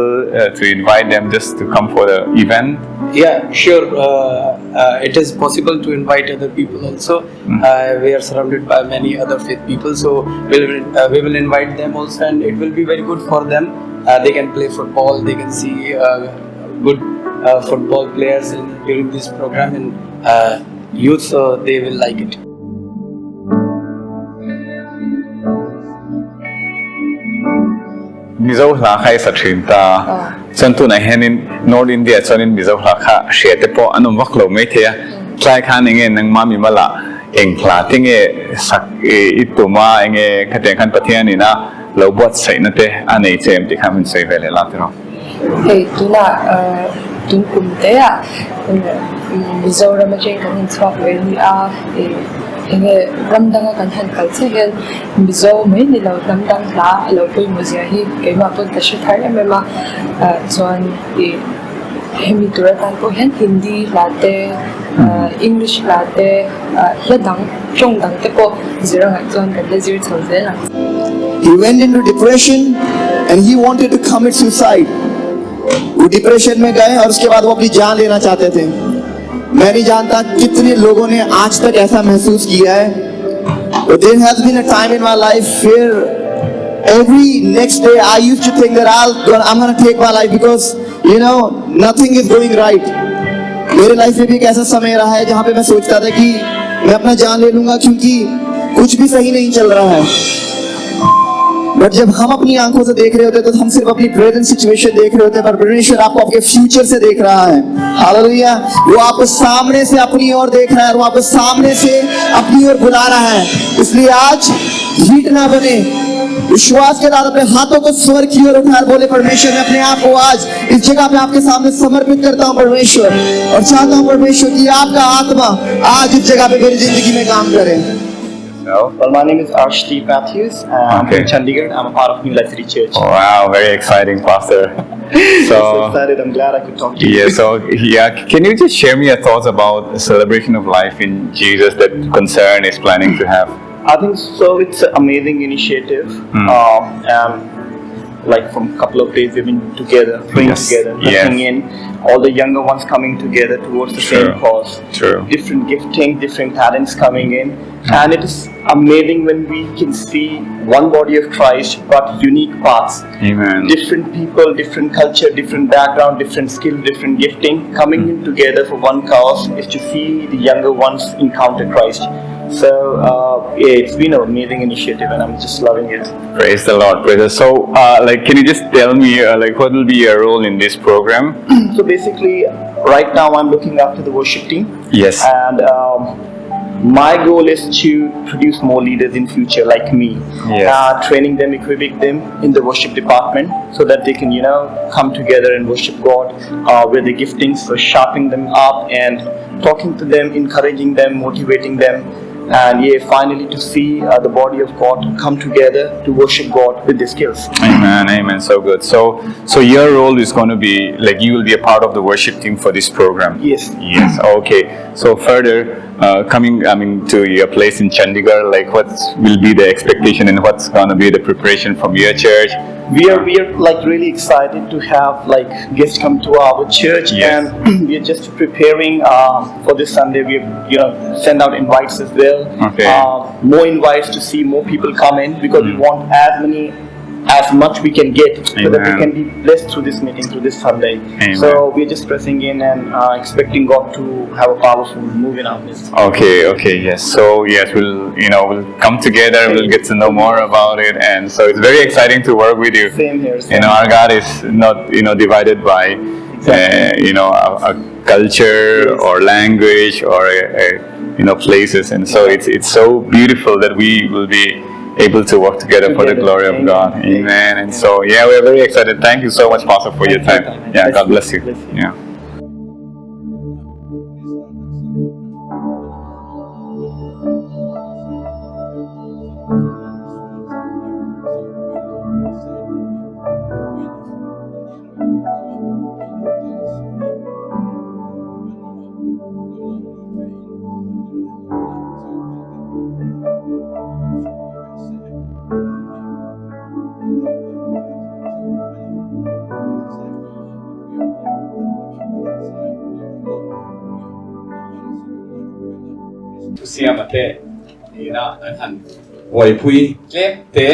to invite them just to come for the event? Yeah, sure. It is possible to invite other people also. We are surrounded by many other faith people, so we will invite them also, and it will be very good for them. They can play football, they can see good football players during this program, and youth, so they will like it. Mizo hla kha i sa thin ta. Chuan tunah hianin North India chuanin Mizo hla kha hria te pawh an awm vak lo mai thei a. Tlai khan enge nangma mimala eng hla te nge sak i tum a, enge khatiang khan Pathian ina lo buatsaihna te a nei che em tih kha min sawi ve leh la tiraw. Hei tunah tun kum te ah Mizoram atangin kan inchhuak ve a ni a, enge ram danga kan han kal chiah hian Mizo mai ni lo hnam dang hla a lo pawimawh zia hi keimah pawn ka hre thar em em a, chuan ih. Hemi tur atan pawh hian Hindi hla te, English hla te, hla dang, tawng dang te pawh zir a ngaih chuan kan la zir chho zel ang. He went into depression and he wanted to commit suicide. वो depression में गए और उसके बाद वो अपनी जान लेना चाहते थे मैं नहीं जानता कितने लोगों ने आज तक ऐसा महसूस किया है But there has been a time in my life where every next day I used to think that I'll, I'm gonna take my life because you know nothing is going right. मेरे लाइफ में भी एक ऐसा समय रहा है जहां पे मैं सोचता था कि मैं अपना जान ले लूंगा क्योंकि कुछ भी सही नहीं चल रहा है बट जब हम अपनी आंखों से देख रहे होते हैं तो हम सिर्फ अपनी प्रेजेंट सिचुएशन देख रहे होते हैं पर परमेश्वर आपको आपके फ्यूचर से देख रहा है हालेलुया वो आपको सामने से अपनी ओर देख रहा है और वो आपको सामने से अपनी ओर बुला रहा है इसलिए आज ढीठ ना बने विश्वास के साथ अपने हाथों को स्वर्ग की ओर उठाकर बोले परमेश्वर मैं अपने आप को आज इस जगह पे आपके सामने समर्पित करता हूँ परमेश्वर और चाहता हूँ परमेश्वर कि आपका आत्मा आज इस जगह पे मेरी जिंदगी में काम करे Well, my name is Arshdeep Matthews. I'm Okay. from Chandigarh. I'm a part of New Life City Church. Wow, very exciting, Pastor. So So, excited. I'm glad I could talk to you. yeah, so yeah, can you just share me your thoughts about the celebration of life in Jesus that Concern is planning to have? I think so. It's an amazing initiative. And like from couple of days we've been together, praying together, pressing in, all the younger ones coming together towards the same True. cause. True. Different gifting, different talents coming in, and it is amazing when we can see one body of Christ but unique paths. Amen. Different people, different culture, different background, different skill, different gifting coming in together for one cause is to see the younger ones encounter Christ. So uh, yeah, it's been an amazing initiative, and I'm just loving it. Praise the Lord, praise the So, uh, like, can you just tell me, uh, like, what will be your role in this program? So basically, right now I'm looking after the worship team. Yes. And um, my goal is to produce more leaders in future like me. Yes. Uh, training them, equipping them in the worship department so that they can, you know, come together and worship God uh, with the giftings. So sharpening them up and talking to them, encouraging them, motivating them. And yeah, finally to see uh, the body of God come together to worship God with their skills. Amen, amen. So good. So, so your role is going to be like you will be a part of the worship team for this program. Yes. Yes. Okay. So further, uh, coming, I mean, to your place in Chandigarh, like what will be the expectation and what's going to be the preparation from your church? We are we are like really excited to have like guests come to our church Yes. and we are just preparing uh, for this Sunday. We you know send out invites as well. Okay. Hmm. Uh, more invites to see more people come in because we want as many as much we can get so that they Amen. can be blessed through this meeting through this Sunday. Amen. So we are just pressing in and uh, expecting God to have a powerful move in our midst. Okay, okay, yes. So yes, we'll you know we'll come together. We'll get to know more about it, and so it's very exciting to work with you. Same here. You Same know, our God is not you know divided by uh, you know a, a culture or language or a, a, you know places, and so it's it's so beautiful that we will be able to work together, for the Together. glory of Amen. God. Amen. And so yeah, we're very excited. Thank you so much, Pastor, for your Thank you, time. Simon. Yeah, Bless God you. bless you. Bless you. Yeah. Thusiama te ina an han buaipui tlem te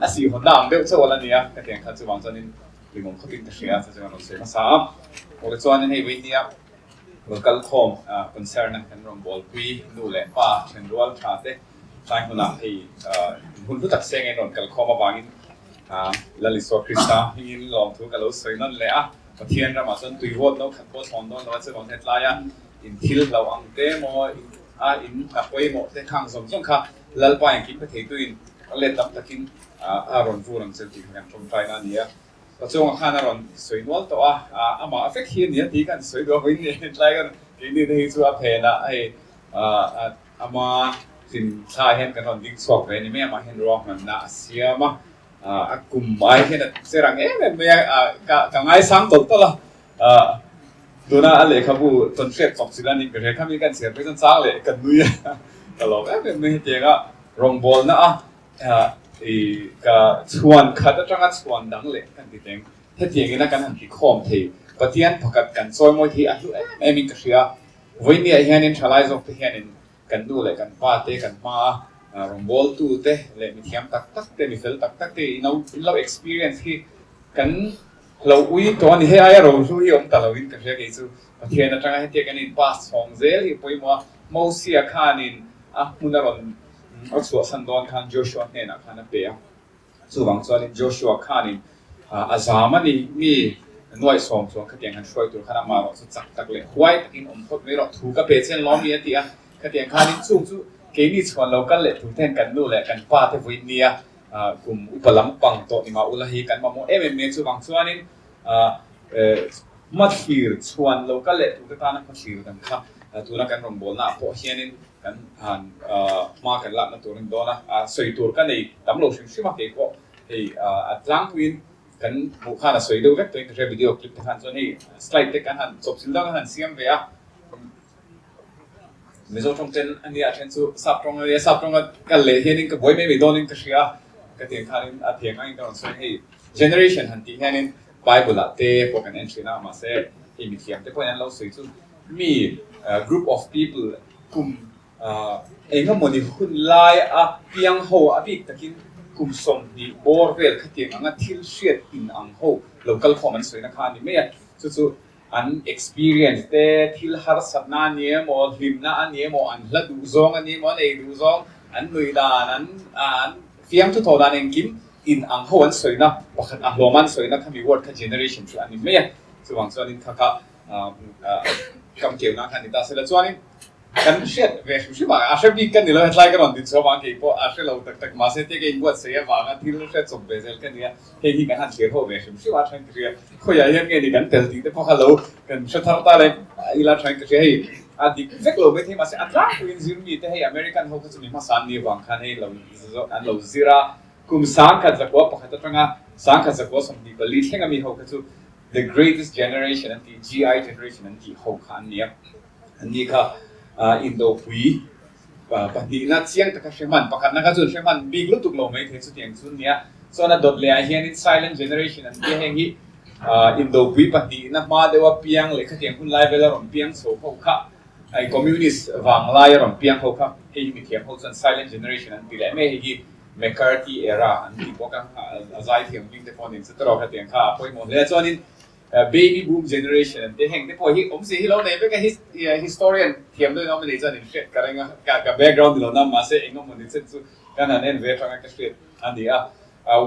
a si hawn na ang deuh chauh ala nia ka tiang kha chuvang chuanin limawm khawpin ka hria chu chuan rawn sawi hmasa a awle chuanin hei vawinia rawn kal khawm concern a kan rawn bualpui nu leh pa then rual tha te tlai hmunah hei hun hlu tak sengin rawn kal khawm avangin Lalisua Krista hmingin lawmthu ka lo sawi nawn leh a Pathian ramah chuan tui vawt no khat pawh thlawn dawn lo a chuvang hian tlaia in thil hlo ang te maw in a in hna pawimawh te khang zawng zawng kha Lalpa engkim pe thei tuin a let tam takin a rawn vur ang cheu tih kha kan tawngtai na a ni a. Pachunga khan a rawn sawi nual tawh a, amah a fek hi a ni a tih kan sawi duh a vawiin ni tlai kan keini te hi chu a phenah hei ama tlin thla hian kan rawn ding chhuak ve a ni mai amah hian ruahmanna a siam a, a kum ai hian a che rang em em mai a, ka ngaisang tawlh tawlh a. Tuna a lehkhabu tawn hriat chawp chilh a ni ka hria khami kan chhiar phei chuan chang leh ka nui a ka lawm em em mai hetianga rawngbawlna a i ka chhuan khat atanga chhuan dang leh kan ti teng hetiang ina kan han ti khawm thei Pathian pakhat kan chawimawi thei a hlu em em in ka hria vawinia hianin thalai zawk te hianin kan nu leh kan pa te kan hma a rawngbawltu te leh mithiam tak tak te mifel tak tak te in lo experience hi kan Lo ui tawh a ni. Hei aia rohlu hi awm ta loin ka hria kei chu. Pathian atanga hetia kan in pass chhawng zel hi pawimawh a. Mosia khanin a hmun a rawn a chhuahsan dawn khan Joshua hnenah khan a pe a. Chuvang chuanin Joshua khanin a zam a ni. Mi nuaihsawm chuan khatiang han hruai tur khan amah erawh chu chak tak leh huai takin awm phawt mai rawh. Thu ka pe chen lawm mi a ti a. Khatiang khanin chung chu keini chhuan lo kal leh tur ten kan nu leh kan pa te vawiin nia kum upa lam pang tawh ni mah ula hi kan mamawh em em mai chuvang chuanin hmathlir chhuan lo kal leh turte tana hmathlir dan kha tuna kan rawngbawlna ah pawh hianin kan han hma kan lakna tur a ni dawn a, sawi tur ka nei tam lo hrim hrim a kei pawh hei a tlangpuiin kan hmuh khan a sawi deuh vek tawhin ka hria video clip te khan chuan hei slide te kan han chawpchilh deuh kan han siam ve a. Mizo tawng ten a nia a then chu sap tawng a nia sap tawng a kal leh hianin ka buai mai mai dawnin ka hria ka tiang khanin a thiang angin ka rawn sawi hei generation han tih hianin bible ah te pawh kan en thin a mahse hei mithiam te pawhin an lo sawi chu mi group of people kum engemawni hun lai a piang ho a bik takin kum 20 bawr vel khatiang anga thil hriat in ang ho lo kal khawm an sawina kha a ni mai a chu chu An experience te, thil harsatna a ni emaw, hlimna a ni emaw, an hla duh zawng a ni emaw, an ei duh zawng, an nuih dan, an an fiamthu thawh dan engkim in ang ho an sawina pakhat a hlawm an sawina kha mi word kha generation chu a ni mai a. Chuvang chuanin kha kha kam keuhna kha a ni ta sela chuanin Kan hriat ve hrim hrim a, a hre bik ka ni lo, hetlai ka rawn din chhuah avang kei pawh a hre lo tak tak, mahse tia ka inbuatsaih avanga thil hre chawp ve zel ka ni a, hei hi kan han thlir ho ve hrim hrim a thain ka hria, khawiah hian nge ni kan tel tih te pawh kha lo kan hre thar ta le, ila thain ka hria, hei a dik vek lo maithei mahse a tlangpuiin zirmi te hei American ho kha chu mi hmasa an ni avang khan hei lo an lo zir a, kum 1901 atanga 1924 thleng ami ho kha chu the greatest generation an tih, GI generation an tih ho kha an ni a. Ani kha indopui pahnihna chiang taka hre hman, pakhatna kha chuan hre hman bik lutuk lo mai thei chutiang chu nia. Chuan a dawt lehah hianin silent generation an tia heng hi indopui pahnihna hma deuha piang leh khatiang hun lai vela rawn piang chho ho kha, communist vanglai a rawn piang ho kha hei hi mithiam ho chuan silent generation an ti leh mai hei hi McCarthy era an ti bawk a, a zaithiam hming te pawh nen chu tawrh khatiang kha a pawimawh hle a. Chuanin Baby boom generation an ti heng te pawh hi awmzia hi lo nei vek a, historian thiam deuhin awm a nih chuan in hriat ka reng a, ka background ni lo na mahse eng emaw ni chet chu kan han en ve atanga ka hriat a ni a.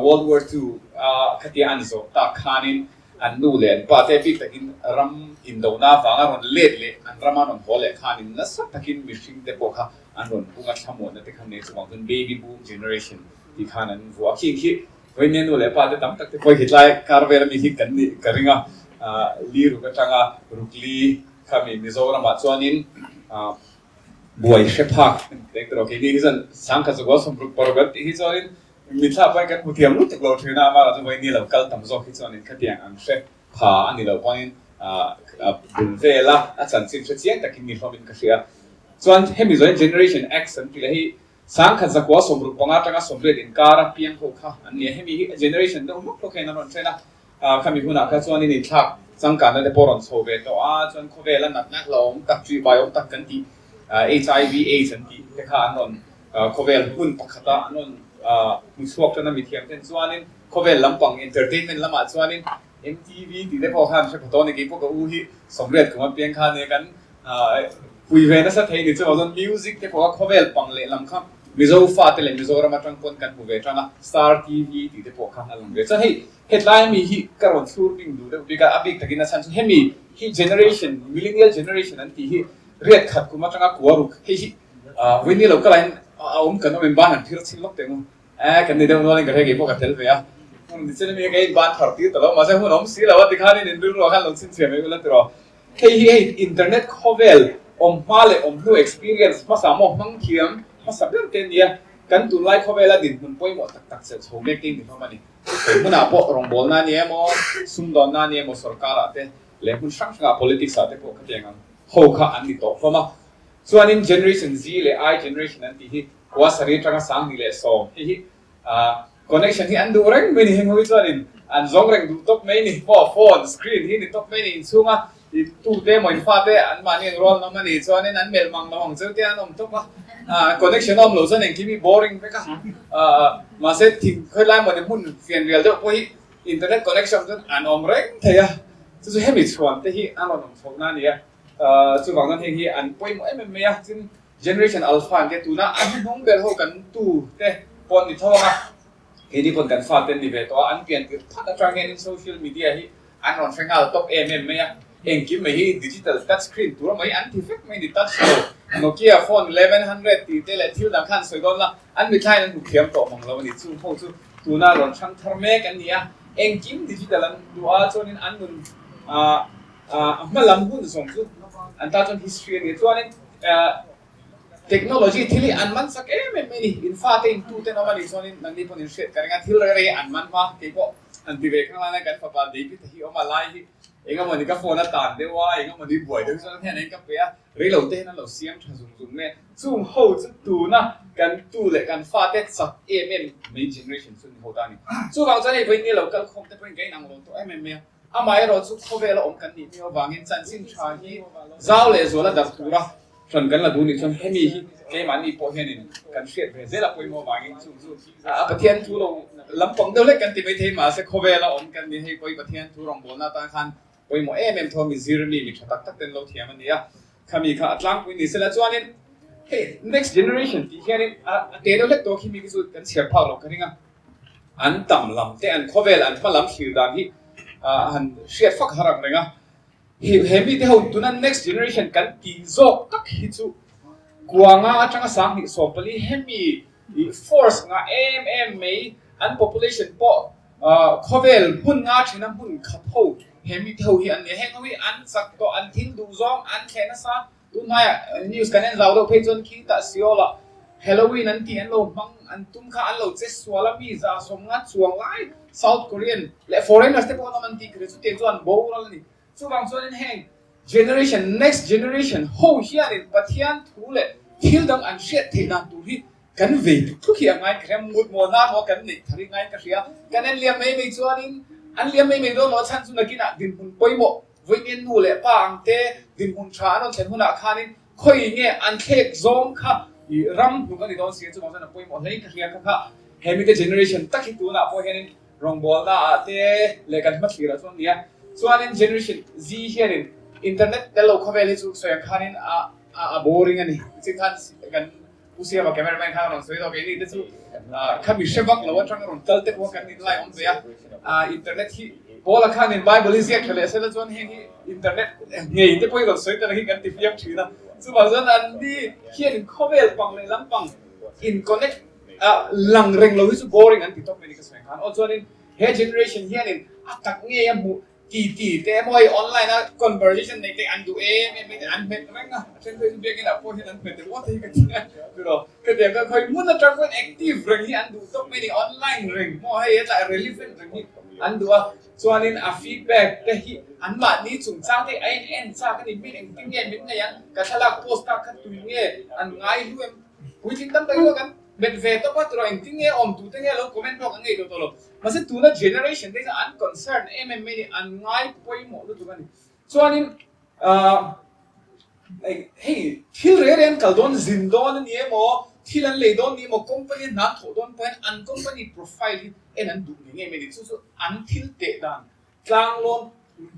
World War II a khatia an zawh tak khanin an nu leh an pa te bik takin ram indona avanga rawn let leh an rama rawn haw leh khanin nasa takin mihring te pawh kha an rawn pung a, thlamuanna te khan nei chuvang chuan baby boom generation tih khan an vuah a, khing khi Vawinia nu leh pa te tam tak te pawh hi tlai kar vel ami hi kan nih ka ring a, li ruk atanga ruk li kha mi Mizoramah chuanin buai hre phak eng tawh keini hi chuan 1966 kan tih hi chuanin mitthla pawhin kan hmu thiam lutuk lo thin a, amaherawhchu chu vawinia lo kal tam zawk hi chuanin khatiang ang hre pha a ni lo pawhin bul vela a chanchin hre chiang takin ni hlawmin ka hria. Chuan hemi zawhin Generation X an ti leh hi 1965 atanga 80 inkar a piang ho kha an ni a, hemi hi generation deuh hlawk hlawk hian an rawn then a, khami hunah kha chuan in inthlak changkanna te pawh rawn chho ve tawh a, chuan khawvela natna hlauhawm tak, ṭihbaiawm tak kan tih HIV AIDS an tih te kha an rawn khawvel hmun pakhata an rawn hmu chhuak tan a mithiam ten chuanin khawvel lampang entertainment lamah chuanin MTV tih te pawh khan hre pha tawh a ni, keipawh ka u hi 80 kum a piang kha nia kan pui ve nasa thei ni chuvang chuan music te pawh kha khawvel pang leh lam kha Mizo fate leh Mizoram atang pawn kan hmu ve tan a, Star TV tih te pawh kha a lang ve. Chuan hei hetlai ami hi ka rawn thlur bing duh deuh bik a, a bik takin a chhan chu hemi hi generation, millennial generation an tih hi riat khat kum atanga kua ruk hei hi vawiin lo ka lain a awm kan awm in ban an phir chhin lawk teh ang u. Eh, kan ni deuh nualin ka hre kei pawh ka tel ve a. Hun ni chen ami ka in ban thar tir ta lo, mahse hun a awm si lo a, tikhanin in rilru ah khan lo chhinchhiah mai ula tiraw. Hei hi hei internet khawvel awm hma leh awm hnu experience hmasa maw hmang thiam hmasa ber te ania, kan tunlai khawvela dinhmun pawimawh tak tak chelh chho mek te in ni hlawm a ni. Hei hmunah pawh rawngbawlna a ni emaw, sumdawnna a ni emaw, sorkarah te. leh hmun hrang hrangah politics ah te pawh khatiang ang ho kha an ni tawh hlawm a. Chuanin Generation Z leh I Generation an tih hi kua sarih atanga 2010 hei hi connection hi an duh reng mai ni heng ho hi chuanin an zawng reng duh tawp mai ni maw phone screen hi ni tawp mai ni inchhunga i tute emaw in fate an mahni an rual nawm a nih chuanin an melh mang lo ang cheu te an awm tawp a connection a awm loh chuan engkim hi boring vek a mahse thing khawilai emaw ni hmun fianrial deuh pawh hi internet connection chuan an awm reng thei a chu chu hemi chhuan te hi an rawn awm chhoh na a ni a chuvang chuan heng hi an pawimawh em em mai a tin Generation Alpha an tia tuna a hnuhnung ber ho kan tu te pawh an ni tho ang a, keini pawn kan fa te an ni ve tawh a, an pian tirh phat atang hianin social media hi an rawn hre nghal tawp em em mai a, engkim mai hi digital touch screen tur mai an ti vek mai ni touch lo Nokia phone 1100 tih te leh thil dang kha an sawi dawn la, an mithlaiin an hmu thiam tawh mang lo a ni, chung ho chu tuna rawn hrang thar mek an ni a, engkim digital an duh a chuanin an nun a hma lam hun zawng chu an ta chuan history a ni a, chuanin Technology thil hi an man chak em em mai a ni. In fate in tute an awm a nih chuanin nangni pawn in hriat ka ring a, thil rei rei an man hma kei pawh han ti ve khang lai kan fapa David a hi awm a lai hi engemawni ka phone a tan deuh a, engemawni buai deuh chuan hian ka pe a, rei lo te hian an lo siam tha zung zung nge. Chung ho chu tuna kan tu leh kan fate chak em em mai generation chu ni ho ta a ni. Chuvang chuan hei vawiin ni lo kal khawm te pawhin ka inang lo tawh em em mai a. Amaherawh chu khawvela awm kan nih miau avangin chanchin tha hi zau leh zuala darh tura hran kan la duh nih chuan hemi hi keimahni pawh hianin kan hriat ve zel a pawimawh avangin chu chu a Pathian thu lo lampang deuh hlek kan ti mai thei mahse khawvela awm kan ni hei pawh Pathian thu rawngbawlna atan khan pawimawh em em tho a mi zir mi mi tha tak tak ten lo thiam a ni a khami kha a tlangpui ni sela chuanin hei next generation tih hianin a te deuh hlek tawh khi mi khi chu kan chhiar phak loh ka ring a. An tam lam te, an khawvel, an hma lam thlir dan hi han hriat fak har ang reng a. He mite ho tuna next generation kan tih zawk tak hi chu kuanga atanga 2040 hemi force nga em em mai an population pawh khawvel hmun nga thena hmun khat ho he mite ho hi an ni a. Heng ho hi an chak tawh, an thil duh zawng, an thleh nasa. Tunhnaia news kan en zau deuh phei chuan khi tah Seoul-ah Halloween an tih an lo hmang an tum kha an lo che sual a, mi za sawmnga chuang lai South Korean leh foreigners te pawh an awm an tih kher chutiang chuan an boral a ni. Chuvang chuanin heng generation next generation ho hianin Pathian thu leh thil dang an hriat theih dan tur hi kan vei tuk tuk hi a ngai ka hria, mut maw na maw kan neih thar hi ngai ka hria. Kan en liam mai mai chuanin an liam mai mai dawn lo a chhan chu nakinah dinhmun pawimawh Vawiin nu leh pa ang te dinhmun tha an rawn thlen hunah khanin khawi nge an thlek zawng kha i ram hnuk a ni dawn si a, chuvang chuan a pawimawh hle in ka hria kha kha he mite generation tak hi tunah pawh hianin rawngbawlna ah te leh kan hmathlir ah chuan nia chuanin generation Z hianin internet tel lo khawvel hi chu sawi ang khanin a a boring a ni nichin khan kan Pu Siama camera man khan a rawn sawi tawh keini te chu kha mi hre vak lo atanga rawn kal te pawh kan in lai awm ve a, internet hi Paula khanin Bible hi ziak tha leh sela chuan heng hi internet ngei te pawh hi rawn sawi ta hi kan ti fiam thin a, chuvang chuan an ni hian in khawvel pang leh lampang in connect lang reng lo hi chu boring an ti tawp mai ni ka sawi khan aw chuanin he generation hianin a tak ngei a hmuh Ti ti te emaw hei online a conversation nei te an duh em em mai te an hmet reng a, a then phei chu biakinn ah pawh hian an hmet ringawt hi ka ti a tiraw ka ti ang kha khawi hmun atang chuan active reng hi an duh tawp mai ni online reng maw hei hetlai relevant reng hi an duh a chuanin a feedback te hi an mahni chungchang te a en en chak a ni min engtin nge min nei ang ka thlalak post tak kha tui nge an ngai hlu em puitling tam tak hi kan met ve tawp a tiraw engtin nge awm tute nge lo comment pawh kan ngei tawh tawh lo. Mahse tuna generation te hian an concern em em mai a ni, an ngai pawimawh lutuk a ni. Chuanin ahh hei thil reng reng an kal dawn zin dawn a ni emaw, thil an lei dawn ni emaw, company an hna an thawh dawn pawhin an company profile hi en an duh ngei ngei mai a ni. Chu chu an thil teh dan tlanglawm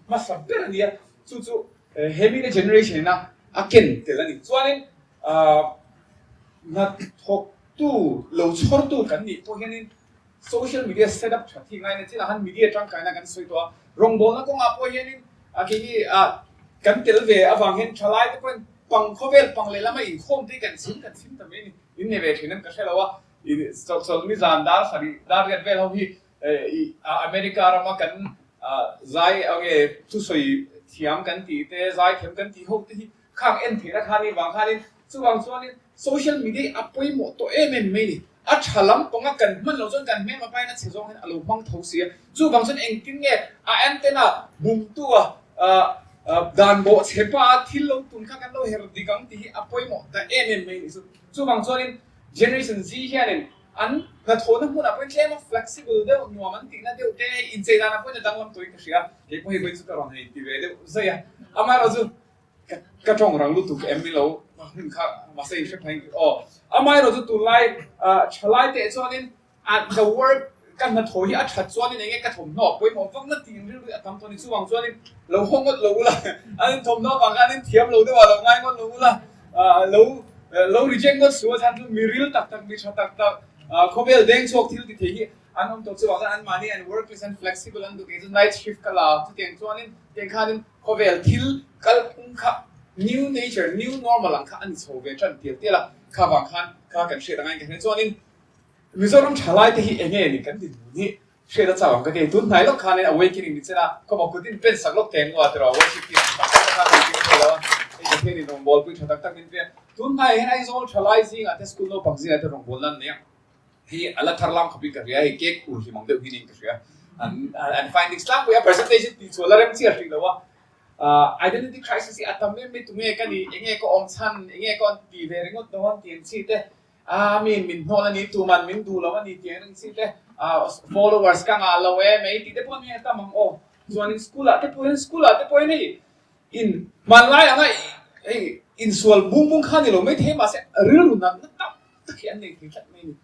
hmasa ber a ni a, chu chu he mite generation ina a ken tel a ni. Chuanin ahh hnathawktu lo chhawrtu kan nih pawh hianin Social media set up that hi ngaina chin ah han media tangkaina kan sawi tawh a, rawngbawlna kawngah pawh hianin a keini ah kan tel ve avang hian thalai te pawhin pang khawvel pang leh lama inkhawm te hi kan chhim kan chhim ta mai a ni. In nei ve thin em ka hre lo a, i chawlh ni zan dar sarih dar riat vel ho hi i America rama kan zai enge thusawi thiam kan tih te zai thiam kan tih ho te hi Khang en theihna kha ni vang khanin chuvang chuanin social media hi a pawimawh tawh em em mai ni. A tha lampanga kan hman loh chuan kan hmelma pain a chhe zawng hian a lo hmang tho si a. Chuvang chuan engtin nge a antenna bumtu a Dan bawh chhe pa thil lo tum kha kan lo her dik ang tih hi a pawimawh ta em em mai a nih chu. Chuvang chuanin Generation Z hianin an hnathawhna hmunah pawhin tlem a flexible deuh, nuam an tihna deuh te, inchei danah pawhin a danglam tawhin ka hria. Kei pawh hei vawiin chu ka rawn hei ti ve deuh zai a. Amaherawhchu ka tawng rang lutuk em ni lo hun kha mahse in hre phain aw. Amaherawhchu tunlai thalai teh chuanin The work ka hnathawh hi a that chuanin enge ka thawmhnaw pawimawh vak na tih rilru hi a tam tawh a ni. Chuvang chuanin lo haw ngawt lo ula, an inthawmhnaw avang khan an inthiam lo deuh a, lo ngai ngawt lo ula, lo lo reject ngawt suh a chhan chu mi ril tak tak, mi tha tak tak, khawvel deng chhuak thil ti thei hi an awm tawh. Chuvang chuan anmahni an work place an flexible an duh kei chu night shift ka la a, chutiang chuanin tiang khanin khawvel thil kalphung kha new nature, new normal ang kha a ni chho ve tan tial tial a, kha vang khan kha kan hriat angain ka hria. Chuanin Mizoram thalai te hi enge ni kan dinhmun hi hriat a chau ang ka ti. Tun hnai lawk khanin awakening ni chen a, khawmah kut in pen sak lawk teng ngua tiraw worship team tak tak khan min ping thei lo a, hei Pathian in rawngbawlpui tha tak tak min pe a. Tun hnaiah hian Aizawl thalai zingah te school naupang zingah te rawngbawlna an nei a, hei a la thar lam khawpin ka hria, hei cake ur hlim ang deuh hi niin ka hria. An an findings tlangpui a presentation tih chhuah la rem chiah hrih lo a. Identity crisis hi a tam em mai tunge ka ni, enge ka awm chhan, enge ka awm ti ve ringawt dawn tih ang chi te. A min min hnawl a ni, tuman min duh lo a ni tih ang reng chi te, followers ka ngah lo e mai tih te pawh nia tam ang aw. Chuanin school ah te pawhin school ah te pawhin hei in hmanlai anga hei insual bung bung kha ni lo mai thei mahse rilru natna tak tak hi an nei thei tlat mai a ni.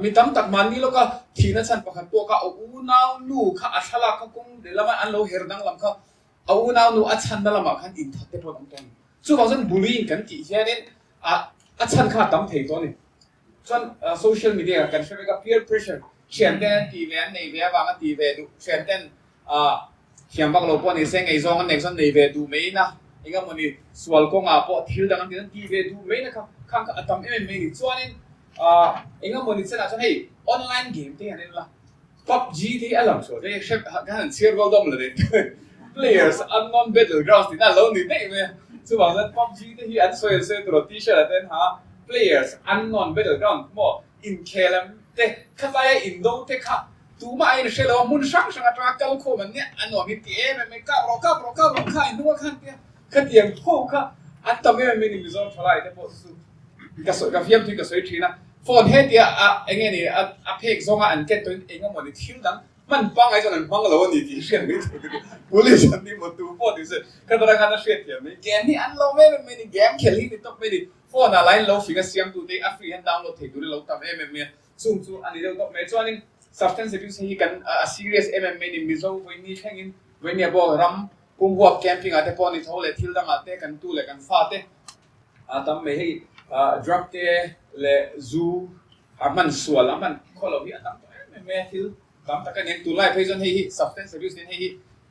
Mi tam tak mahni lawka thihna chhan pakhat pawh kha a unau nu kha a thlalak kha kawng lehlam a an lo her danglam kha a unau nu a chhanna lamah khan inthat te pawh an awm tawh a ni. Chuvang chuan bullying kan tih hianin a a chhan kha a tam thei tawh a ni. Chuan social media kan hre vek a, peer pressure, thian ten an tih ve an nei ve avanga tih ve duh, thian ten thiam vak lo pawh ni se ngaihzawng an neih chuan nei ve duh mai na, eng emaw ni sual kawngah pawh thil dang an tih chuan tih ve duh mai na kha khang kha a tam em em mai a ni. Chuanin eng emaw ni chenah chuan hei online game te hi an en la, PUBG te hi a lang chhuah te hrep khan an chhiar rual dawm lo nen players unknown battlegrounds tihna a lo ni daih mai a, chuvang chuan PUBG te hi an sawi an sawi tur aw t-shirt ah te an ha a, players unknown battleground maw inkhel am te khatlaia indo te kha tumah a inhre lo a, hmun hrang hrang atanga kal khawm an nia a nuam hi ti em em mai kap rawh kap rawh kap rawh kha inhnung a khan tia khatiang ho kha an tam em em mai ni Mizoram thalai te pawh chu ka sawi ka fiam thui ka sawi thin a, phone he tia a eng nge ni a a phek zawnga an ken tawhin eng emaw ni thil dang hman pangngai chuan an hmang lo a ni tih hriat mai tur chu police an ni maw tu pawh ni se ka dara khan a hriat thiam mai game hi an lo em em mai ni game khel hi ni tawp mai ni phone ah line lo fing a siam tu te a free hian download thei turin lo tam em em mai a chung chu a ni deuh tawp mai chuanin substance abuse hi kan a serious em em mai ni Mizo vawiini thlengin vawiini ah pawh ram pumhuap camping ah te pawh ni tho leh thil dangah te kan tu leh kan fa te A tam mai hei drug te leh zu a hman sual a hman khaw lo hi a tam tawh em em mai a thil tam tak a ni ang tunlai phei chuan hei hi substance abuse nen hei hi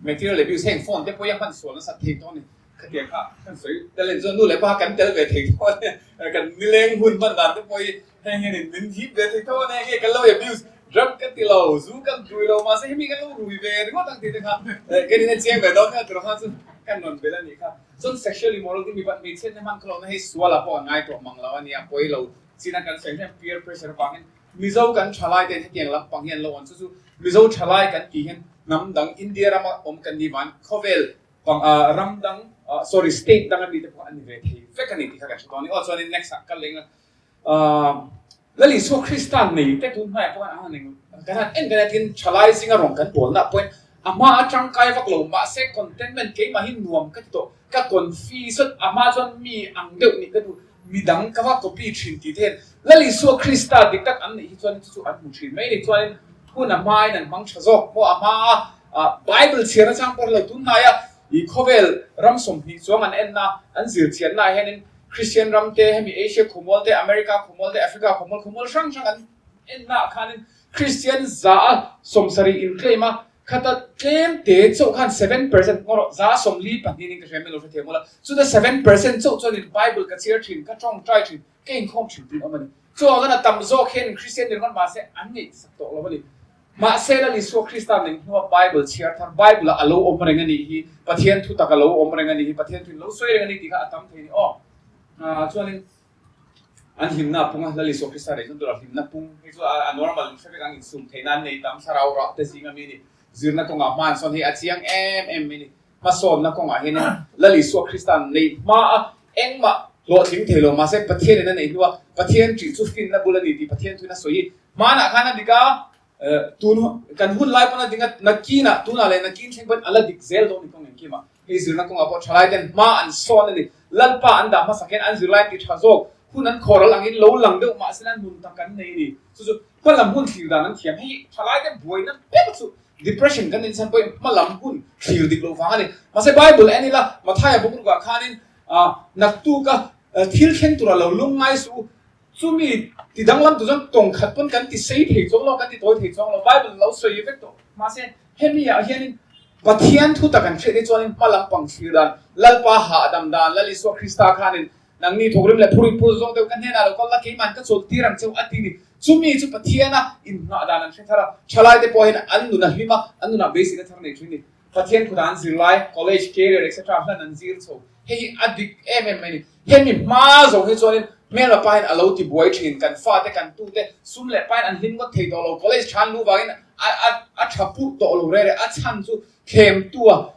material abuse heng phone te pawh hi a hman sual nasa thei tawh a ni khatiang kha kan sawi tel en chuan nu leh pa kan tel ve thei tawh a ni kan nileng hun hman dan te pawh hi heng hian in min hip ve thei tawh a ni heng hi kan lo abuse drug ka ti lo zu kan rui lo mahse hemi kan lo rui ve ringawt ang tih te kha kan in a chiang ve dawn kha tur kha chu kan rawn belh a nih kha. Chuan sexual immorality mi pat hmeichhiat na hman kha lohna hei sual ah pawh an ngai tawh mang lo a nia, pawi lo chin a kan sawi hian peer pressure avangin Mizo kan thalai ten hetiang lampang hi an lo awn chu chu Mizo thalai kan tih hian hnam dang India rama awm kan ni van khawvel pang ah ram dang sorry state dang ami te pawh an ni ve thei vek a ni tih kha kan hre tawh a ni. Aw chuanin next ah kal leng a Lal Isua Krista nei te tun hmaiah pawh khan a kan han en kan a tin thalai zinga rawn kan bawlna pawhin a hma a tangkai vak lo mahse contentment keimah hi nuam ka ti tawh ka confuse a hma chuan mi ang deuh nih ka duh midang ka va copy thin tih te hian Lal Isua Krista dik tak an neih hi chuan chu chu an hmu thin mai a ni chuanin hun a hmain an hmang tha zawk maw a hma a Bible chhiar nachang pawh hrelo tun hnaia i khawvel ram 20 chuang an enna an zir chianna ah hianin Christian ram te, hemi Asia khawmual te, America khawmual te, Africa khawmual, khawmual hrang hrang an enna ah khanin Christian za 70 in claim a, khata tlem te chauh khan 7% ngaw rawh, za 42 in ka hria milo hre thei mawla, chuta 7% chauh chuanin Bible ka chhiar thin, ka tawngtai thin, ka inkhawm thin tiin awm a ni. Chuvang chuan a tam zawk hian Christian ni ringawt mahse an ngaihsak tawh lo a ni. Mahse Lal Isua Krista nen hnua Bible chhiar thar, Bible ah a lo awm reng a nih hi, Pathian thu tak a lo awm reng a nih hi, Pathian thu in lo sawi reng a ni tih kha a tam thei a ni aw. Chuanin an hlimna pung a, Lal Isua Krista nei chuan tura hlimna pung hei chu a normal in hre vek ang insum theih nan nei tam thlarau rah te zing ami a ni. Zirna kawngah hman sawn hei a chiang em em mai a ni. Hmasawnna kawngah hianin Lal Isua Krista'n neih hma a engmah hlawhtling thei lo mahse Pathianin a neih hnua Pathian ṭih chu finna bul a ni tih Pathian thuin a sawi hi hmanah khan a dik a, tun kan hun lai pawn a ding a, nakinah tunah leh nakin thleng pawn a la dik zel dawn ni kawng engkimah. Hei zirna kawngah pawh ṭhalai ten hma an sawn a ni. Lalpa an dah hmasak hian an zirlai an ti ṭha zawk. Hun an khawral angin lo lang deuh mahse an nun tak an nei a ni. Chu chu hma lam hun thlir dan an thiam. Hei ṭhalai te buaina ber chu depression kan inchhan pawhin hma lam hun thlir dik loh vang a ni. Mahse Bible en ila Mathaia bungrukah khanin naktuka thil thleng tura lo lung ngai suh u. Chumi ti danglam tu chuan tawng khat pawn kan ti sei thei chuang lo, kan ti tawi thei chuang lo. Bible lo sawi vek tawh. Mahse hemi ah hianin Pathian thu tak an hriat hi chuanin hma lam pang thlir dan, Lalpa hahdam dan, Lal Isua Krista khanin nangni thawkrim leh phur phur zawng deuh ka hnenah lo kal la, keiman ka chawlh tir ang cheu a ti ni. Chumi chu Pathiana inngah dan an hre thar a, thalaite pawh hian an nun a hlim a, an nunah beiseina thar nei thin ni. Pathian kutah an zirlai, college, career etc hlan an zir chho. Hei hi a dik em em mai ni. Hemi hma zawng hi chuanin hmelma pahin a lo ti buai thin, kan fate, kan tute sum leh pahin an hlim ngawt thei tawh lo, college tha an luh vangin a a a tha purh tawh lo rere, a chhan chu thlemtua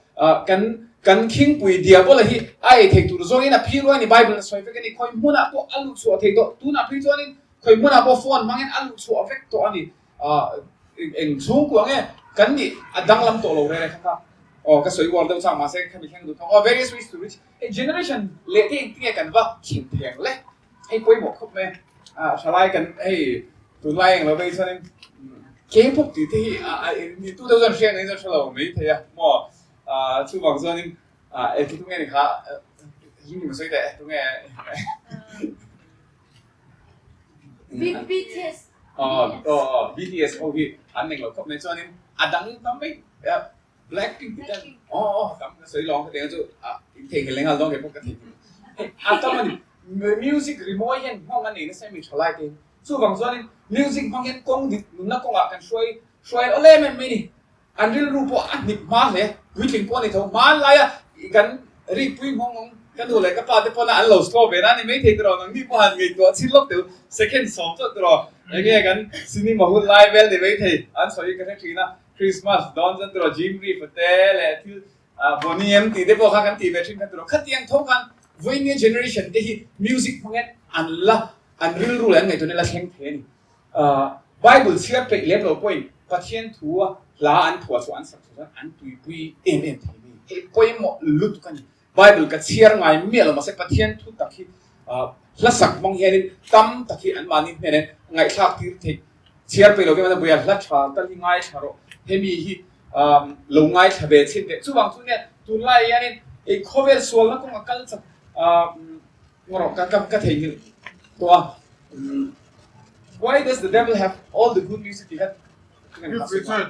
kan kan khingpui diabola hi a ei thei tur zawngin a phi ruai ni, Bible a sawi vek a ni, khawi hmunah pawh a luh chhuah thei tawh, tunah phei chuanin khawi hmunah pawh phone hmangin a luh chhuah vek tawh a ni. Eng chhungkua nge kan nih a danglam tawh lo rere kha kha aw ka sawi uar deuh chang mahse khami thleng duh thawng aw various ways to reach hei generation leh te engtin nge kan va thleng theng le hei pawimawh khawp mai a thalai kan hei tunlai eng lo vei chuanin K-pop tih te hi a ni tu deuh chuan hriat nei chuan hre lo mai thei a maw chuvang chuanin eng tu nge ni kha hlim sawi teh tu nge BTS. Aw aw BTS ho hi an eng lo khawp mai chuanin a dang tam mai Blackpink tih ten aw aw tam ka sawi lawng ka ti ang chu in theihnghilh leh nghal dawn kei pawh ka theihnghilh hei a tam a ni music rimawi hian nghawng a nei nasa em thalai te chuvang chuanin music hmang hian kawng dik nunna kawngah kan hruai hruai awle em em mai ni. An rilru pawh a hnip hma hle. Puitling pawh a ni tho. Hmanlaia kan rikpui nghawng nghawng ka nu leh ka pa te pawn a an lo slow ve na a ni maithei tiraw nangni pawh han ngaihtuah chhin lawk teu second sawm chauh tiraw enge kan cinema hun lai vel ni maithei an sawi ka hre thin a Christmas dawn chuan tiraw Jim Reeves te leh thil Boney M tih te pawh kha kan tih ve thin kha tiraw khatiang tho khan vawiin generation te hi music hmangin an la an rilru leh an ngaihtuahna la thleng thei a ni. Bible chhiar peih lem lo pawhin Pathian thu a hla an phuah chu an sak chu chuan an tuipui em em thei mai. Hei pawimawh lutuk a ni. Bible ka chhiar ngai miah lo mahse Pathian thu tak hi hla sak hmang hianin tam tak hi anmahni hnenen ngaihthlak tir theih. Chhiar peih lo viau buia hla tha tal hi ngaithla rawh. Hemi hi lo ngaithla ve chhin teh. Chuvang chu nia tunlai hianin ei khawvel sualna kawng a kal chak Ngawrh ka ka theihnghilh tawh a. Why does the devil have all the good music tih kha Cliff Richard.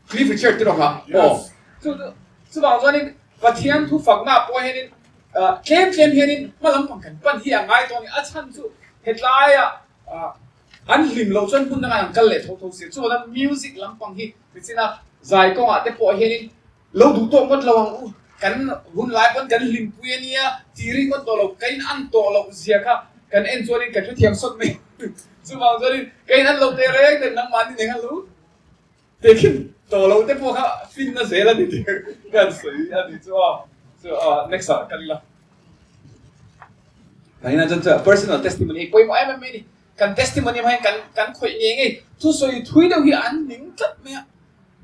Cliff Richard ti rawh kha. Aw. Chu chu chuvang chuanin Pathian thu fakna pawh hianin tlem tlem hianin hma lampang kan pan hi a ngai tawh a ni. A chhan chu hetlaia an hlim loh chuan hmun dangah an kal leh tho tho si. Chuvangin music lampang hi tichina zai kawngah te pawh hianin Lo duh tawh ngawt lo ang u, kan hun lai pawn kan hlimpui a nia, ti ri ngawt tawh lo, ka in an tawh loh zia kha kan en chuanin ka hrethiam sawt mai. Chuvang chuanin ka in an lo teh reng nen nangmahni nen khan lo tehkhin tawh lo te pawh kha finna zel a ni tih kan sawi a ni chu aw. Chu aw next ah kal ila. Mahina chuan chu personal testimony hi pawimawh em em mai a ni. Kan testimony hmangin kan kan khawih ngei ngei thusawi thui deuh hi an ning tlat mai a.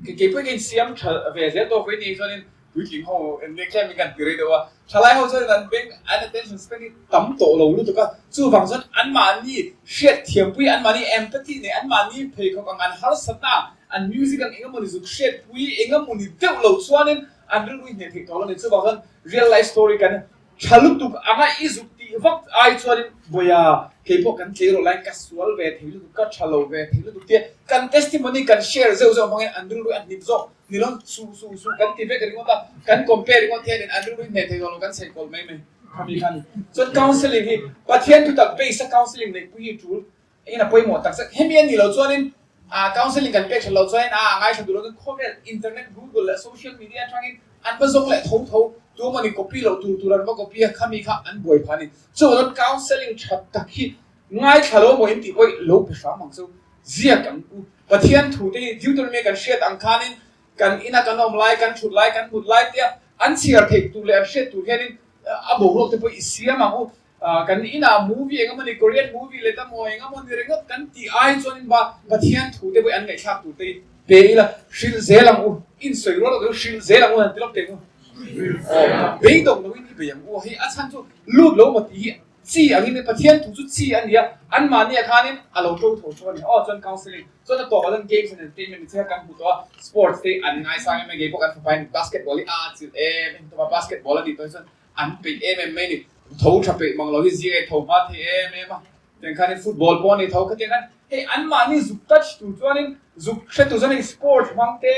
Kei pawhin ka insiam tha ve zel tawh vawi ni chuanin puitling ho en lek tlem in kan ti rei deuh a, thalai ho chuanin an beng an attention span hi tam tawh lo lutuk a, chuvang chuan anmahni hriatthiampui, anmahni empathy nei, anmahni pheikhawk ang an harsatna an music ang engemawni zuk hriatpui engemawni deuh lo chuanin an rilru hi hneh theih tawh lo a ni. Chuvang chuan real life story kan Tha lutuk anga i zuk tih vak ai chuanin Bawia, kei pawh kan tleirawl laiin ka sual ve thei lutuk, ka tha lo ve thei lutuk tia kan testimony kan share zeuh zeuh hmangin an rilru a hnip zawk ni lo su su su kan ti vek ringawt a, kan compare ringawt hianin an rilru hi hneh thei zawk lo kan saihkawl mai mai khami kha a ni. Chuan counselling hi Pathian thutak base a counselling neihpui hi tul Engin a pawimawh tak zet. Hemi a nih loh chuanin counselling kan pek that loh chuanin a ngaithla duh lo chuan khawvel internet, google leh social media atangin an va zawng leh tho tho tu emawni copy loh tur tur an va copy a khami kha an buai phah a ni. Chuvangin counselling tha tak hi ngaithla lo maw in tih pawh lo pe hram ang chu ziak ang u. Pathian thu te hi Deuteronomy kan hriat ang khanin kan ina kan awm lai, kan thut lai, kan mut lai tia. an chhiar theih tur leh an hriat tur hianin a boruak te pawh i siam ang u. Kan inah movie eng emawni Korean movie leh ta maw eng emawni ringawt kan tih ai chuanin ba Pathian thu te pawh an ngaihthlak tur te hi pe ila hrilh zel ang u. Insawi rual loh hrilh zel ang u han ti lawk teh ang u. Aw beidawng loin i bei ang u. Hei a chhan chu lut lo maw tih hi chi angin Pathian thu chu chi a ni a, anmahniah khanin a lo to tho tho a ni. Aw chuan counselling chuan a tawpah chuan games and entertainment ni chiah kan hmu tawh a, sports te an ngaisang em em ngei bawk an fapain basketball hi a atchilh em em tawp a, basketball a nih tawh hi chuan an peih em em mai a ni. Tho tha peih mang lo hi zing a tho hma thei em em a, tiang khanin football pawh a ni tho khatiang khan hei anmahni zuk touch tur chuanin zuk hre tur chuan hei sports hmang te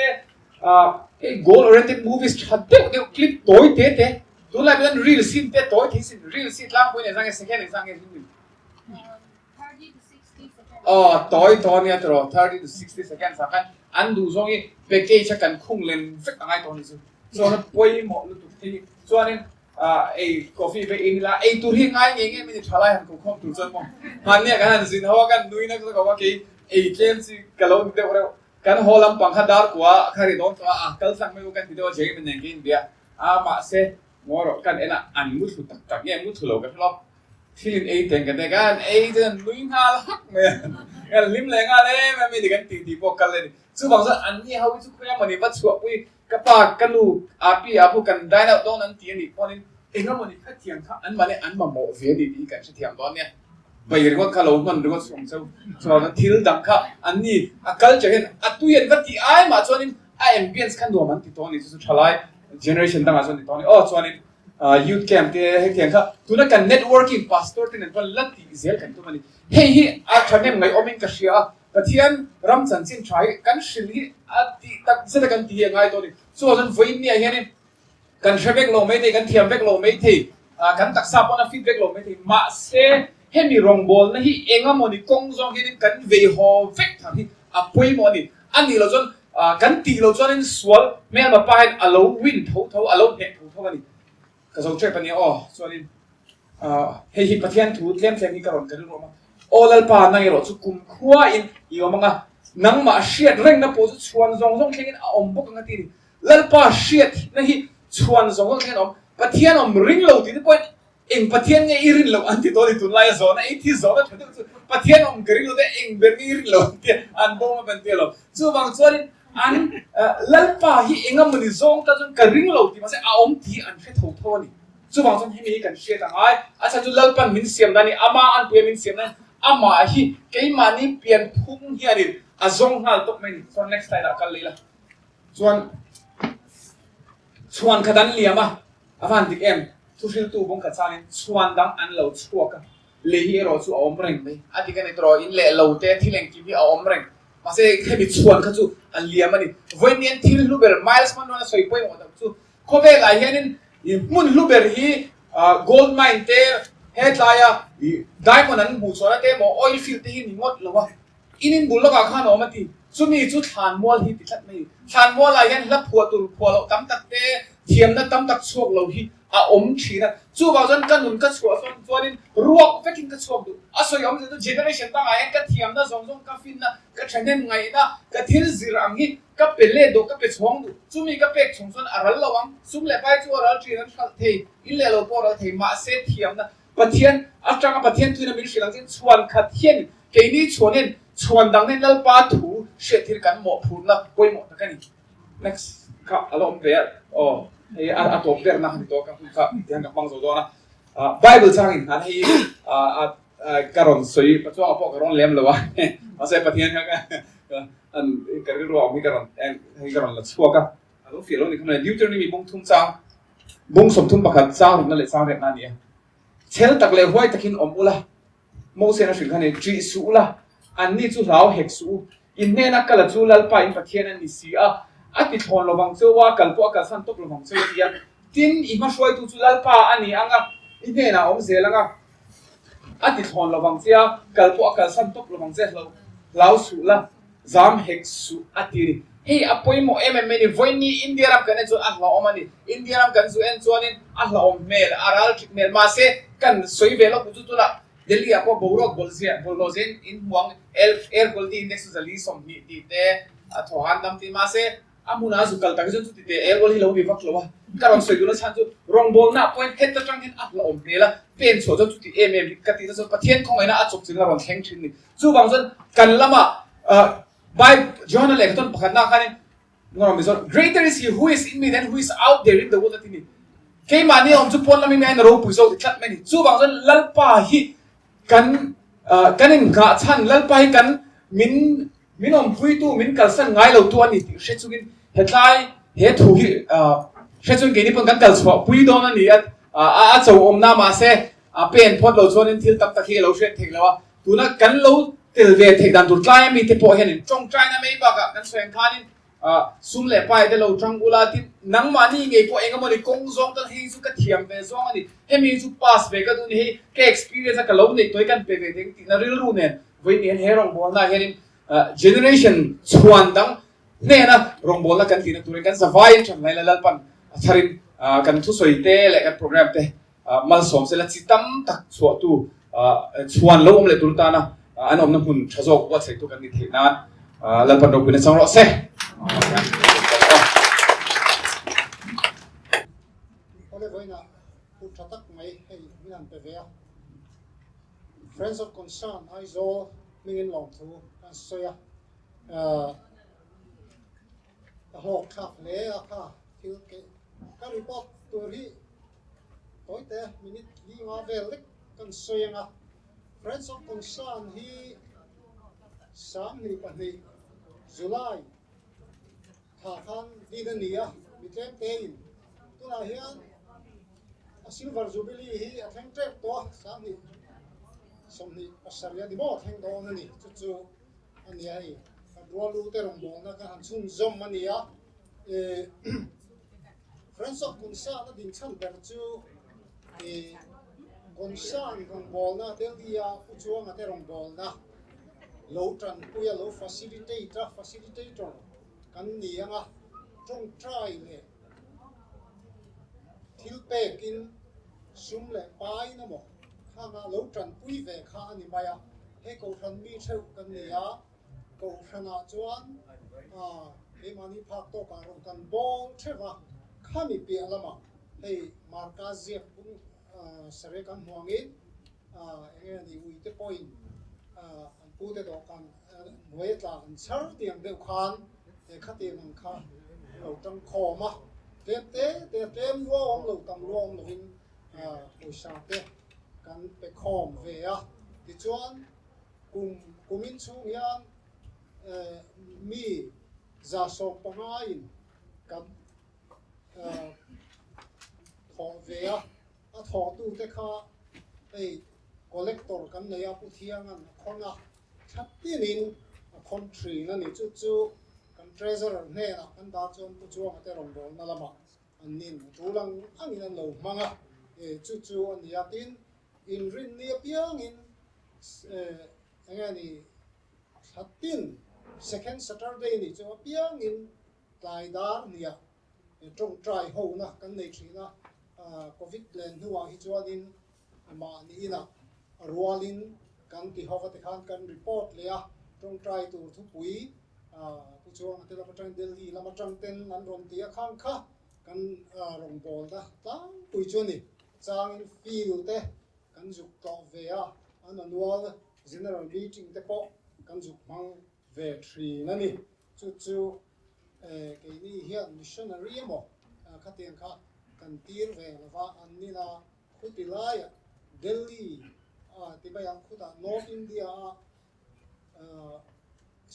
ah hei goal oriented movies tha deuh deuh clip tawi te te Tunlai pawh hian reels hi te tawi thei sin, reels hi tlangpui nen zang nge second eng zang nge zing ni? Aw tawi tawi ania tiraw 30 to 60 seconds ah khan an duh zawng hi package a kan khung len vek a ngai tawh a ni chu. Chuan a pawimawh lutuk thei hi chuanin ei coffee ve in ila ei tur hi ngai ngei ngei mai ni thalai han ko khawm tur chuan maw hmannia kan han zin ho a kan nui na ka ko a kei ei tlem chi ka lo ni deuh reuh kan haw lampang kha dar kua kha ri dawn tawh a a kal tlang mai u kan ti deuh a Jeremy nen ka inbia. A mahse ngaw rawh kan en a an mu thlu tak tak nge mu thlu lo ka hre lawk. Thil in ei teng ka tek a an ei chuan an nui nghal hak mai a kan hlim leh nghal em em i kan tih tih pawh kal a ni. Chuvang chuan an ni ho hi chu khawi amawni va chhuahpui ka pa ka nu a pi a pu kan dine out dawn an ti a nih pawhin eng amawni kha thiam kha an mahni an mamawh ve a ni tih hi kan hrethiam dawn nia. Bai ringawt kha lo hman ringawt suh ang cheu. Chuvang chuan thil dang kha an ni a culture hian a tui an va tih ai mah chuanin A ambience kha nuam an ti tawh a ni, chu chu thalai generation dangah chuan ti tawh a ni. Aw chuanin youth camp te hetiang kha tuna kan networking pastor te nen chuan la tih zel kan tum a ni. Hei hi a thahnem ngaihawmin ka hria a, Pathian ram chanchin tha hi kan hrilh hi a tih tak zet a kan ti hi a ngai tawh a ni. Chuvang chuan vawiinniah hianin kan hre vek lo maithei, kan thiam vek lo maithei, kan taksa pawn a fit vek lo maithei, mahse hemi rawngbawlna hi engamawni kawng zawng hianin kan veihaw vek thar hi a pawimawh a ni. A nih loh chuan kan tih loh chuanin sual hmelma pa hian a lo win tho tho, a lo hneh tho tho a ni. Ka zo tep a nia aw, chuanin hei hi Pathian thu tlem tlem hi ka rawn ka rilru awm a, Aw Lalpa nang erawh chu kumkhua in i awm ang a, nangmah hriat rengna pawh chu chhuan zawng zawng thlengin a awm bawk ang a ti a ni. Lalpa hriat na hi chhuan zawng zawng thlengin a awm. Pathian awm ring lo tih te pawhin Eng Pathian nge i rin loh an ti tawh a ni tunlaia zawhna ei thi zawhna tha deuh chu Pathian awm ka ring lo te eng ber nge i rin loh an tia an bawm a ban tia lo. Chuvang chuanin an Lalpa hi eng amawni zawng ta chuan ka ring lo tih mahse a awm tih hi an hre tho tho a ni. Chuvang chuan hemi hi kan hriat a ngai. A chhan chu Lalpan min siam dan hi ama anpuia min siam dan amah hi keimahni pian phung hianin a zawng nghal tawp mai a ni. Chuan next slide ah kal leh ila. Chuan chhuan khat an liam a, a van dik em? Thuhriltu bawng khat changin chhuan dang an lo chhuak a, lei hi erawh chu a awm reng mai. A dik a ni tawh, in leh lo te thil engkim hi a awm reng. Mahse hemi chhuan kha chu a liam a ni. Vawiin thil hlu ber Miles Monroe a sawi pawimawh tak chu khawvelah hianin hmun hlu ber hi gold mine te hetlaia diamond an hmuh chhuahna te emaw oil field te hi ni ngawt lo a. In in bul lawkah khan a awm a ti. Chumi chu thlanmual hi ti tlat mai. Thlanmualah hian hla phuah tur phuah loh tam tak te, thiamna tam tak chhuak lo hi a awm thin a. Chuvang chuan ka nun ka chhuah sawn chuanin ruak vekin ka chhuak duh. A sawi awm zet chu generation tangah hian ka thiamna zawng zawng, ka finna, ka thahnem ngaihna, ka thil zir ang hi ka pe let duh, ka pe chhawng duh. Chumi ka pek chhung chuan a ral lo ang. Sum leh pai chu a ral thin, an hralh thei, in leh lo pawh a ral thei. Mahse thiamna Pathian atanga Pathian thuin a min hrilh ang chin chhuan khat hian keini chhuan hian chhuan dang nen Lalpa thu hriat thil kan mawhphurhna pawimawh tak a ni. Next kha a la awm ve a, aw hei a tawp berna a ni tawh a ka hun kha tihian ka hmang zo dawn a. Bible changin han hei ka rawn sawi pachuanga pawh ka rawn lem lo a mahse Pathian kha ka ka rilru a awm hi ka rawn hei ka rawn la chhuak a, a lo fiah lo a ni kha mawle Deuteronomy bung thum chang Bung 31 chang rukna leh chang riatna a ni a. Chhel tak leh huai takin awm ula, Moses a hrilh kha ni, Ṭih suh ula, anni chu hlau hek suh u. In hnena kal a chu Lalpa in Pathian a ni si a, a ti thlawn lovang cheu a, kal pawh a kalsan tawp lovang cheu a ti a. Tin, i hmahruaitu chu Lalpa a ni ang a, i hnenah a awm zel ang a, a ti thlawn lovang che a, kal pawh a kalsan tawp lovang che, hlau suh la. Zam hek suh a ti a ni. Hei a pawimawh em em mai a ni. Vawiinni India ram kan en chuan a hlauhawm a ni. India ram kan zu en chuanin a hlauhawm hmel, a ral ṭhit hmel. Mahse, kan sawi ve lawk chu tunah Delhi ah pawh boruak bawlh ziah, bawlhhlawh zen in hmuang air quality index chu 120 tih te a thaw han dam tih. Mahse. A hmunah a zu kal tak hi chuan chuti teh el rual hi lo ni vak lo a, ka rawn sawi duhna chhan chu rawngbawlna ah pawhin heta tang hian a hlauhawm hmel a, pen chhuah chuan chuti em em hi ka tihna chuan Pathian khawngaihna a chawp chin a rawn thleng thin ni. Chuvang chuan kan lama Bible Johana lehkha tawn pakhatna khanin Ngawrh Mizo, Greater is he who is in me than who is out there in the world a ti ni. Keimahni a awm chu pawn lama mi aiin a ropui zawk ti tlat mai a ni. Chuvang chuan Lalpa hi kan kan innghah chhan, Lalpa hi kan min min awmpuitu, min kalsan ngai lotu a ni tih hre chungin hetlai he thu hi hre chungin keini pawn kan kal chhuahpui dawn a ni a, a cho awmna mahse a pen phawt lo chuanin thil tam tak hi a lo hriat theih lo a. Tuna kan lo tel ve theih dan tur tlai ami te pawh hianin tawngtaina mai bakah kan sawi ang khanin sum leh pai te lo tang ula tin nangmahni ngei pawh eng emawni kawng zawng tan hei chu ka thiam ve zawng a ni, hemi chu pass ve ka duh a ni, hei ka experience a ka lo neih tawh hi kan pe ve deng tihna rilru nen vawiin hian he rawngbawlna hianin generation chhuan dang hnena rawngbawlna kan tihna turin kan zavaiin than laila Lalpan a tharin kan thusawi te leh kan program te Malsawm sela chi tam tak chhuahtu chhuan lo awm leh tur tana an awmna hmun tha zawk buatsaihtu kan ni theih nan Lalpan ropuina chang rawh se. Awle vawiinah hun tha tak mai hei min han pe ve a. Friends of Concern Aizawl hmingin lawmthu kan sawi a. Ka hlawk thlak hle a kha thil ka report tur hi tawite minute li nga vel lek kan sawi ang a. Friends of Concern hi 22 July thla khan din a ni a, mi tlem tein tunah hian a Silver Jubilee hi a thleng tep tawh a, 2027 a ni maw thleng dawn a ni chu chu. a ni a hei kan rual te rawngbawlna kan han chhunzawm a ni a eh Friends of Concern a din chhan ber chu eh Concern rawngbawlna Delhi a Pu Chuanga te rawngbawlna lo tanpui a lo facilitate a facilitator kan ni anga tawngtai leh thil pekin sum leh pain emaw khanga lo tanpui ve kha a ni mai a. Hei Kohhran mi theuh kan ni a, Kohhranah chuan keimahni phak tawkah rawn kan bawl theuh a, khami piah lamah hei Marka ziak bung sareh kan hmu angin eng nge ni uite pawhin an pute dawhkan hnuai a tla an chhar tiang deuh khan he khatiang ang kha lo tangkhawm a, tlem te te tlem lua awm lo tam lua awm lovin pawisa te kan pe khawm ve a, tichuan kum kumin chhung hian mi 115 in kan thawh ve a, a thawhtute kha hei collector kan nei a, Pu Thianga'n a khawn a, thla tinin a khawn thin a ni, chu chu kan treasurer hnenah kan dah chuan Pu Chuanga te rawngbawlna lamah An nin a tul ang angin an lo hmang a, chu chu a ni a. Tin, inrinni apiangin eng nge ni thla tin second Saturday ni chu apiangin tlai dar hniah tawngtai hona kan nei thin a. Covid len hnuah hi chuanin mahni inah a rualin kan ti hova tikhan kan report leh a, tawngtai tur thupui Pu Chuanga te lam atangin Delhi lam atang ten an rawn ti a khang kha kan rawngbawlna tlangpui chu a ni. Changin field te kan zuk tlawh ve a, an annual general meeting te pawh kan zuk hmang ve thin a ni. Chu chu keini hian missionary emaw khatiang kha kan tir ve lova an nina khuti laiah Delhi ti mai ang khutah North India a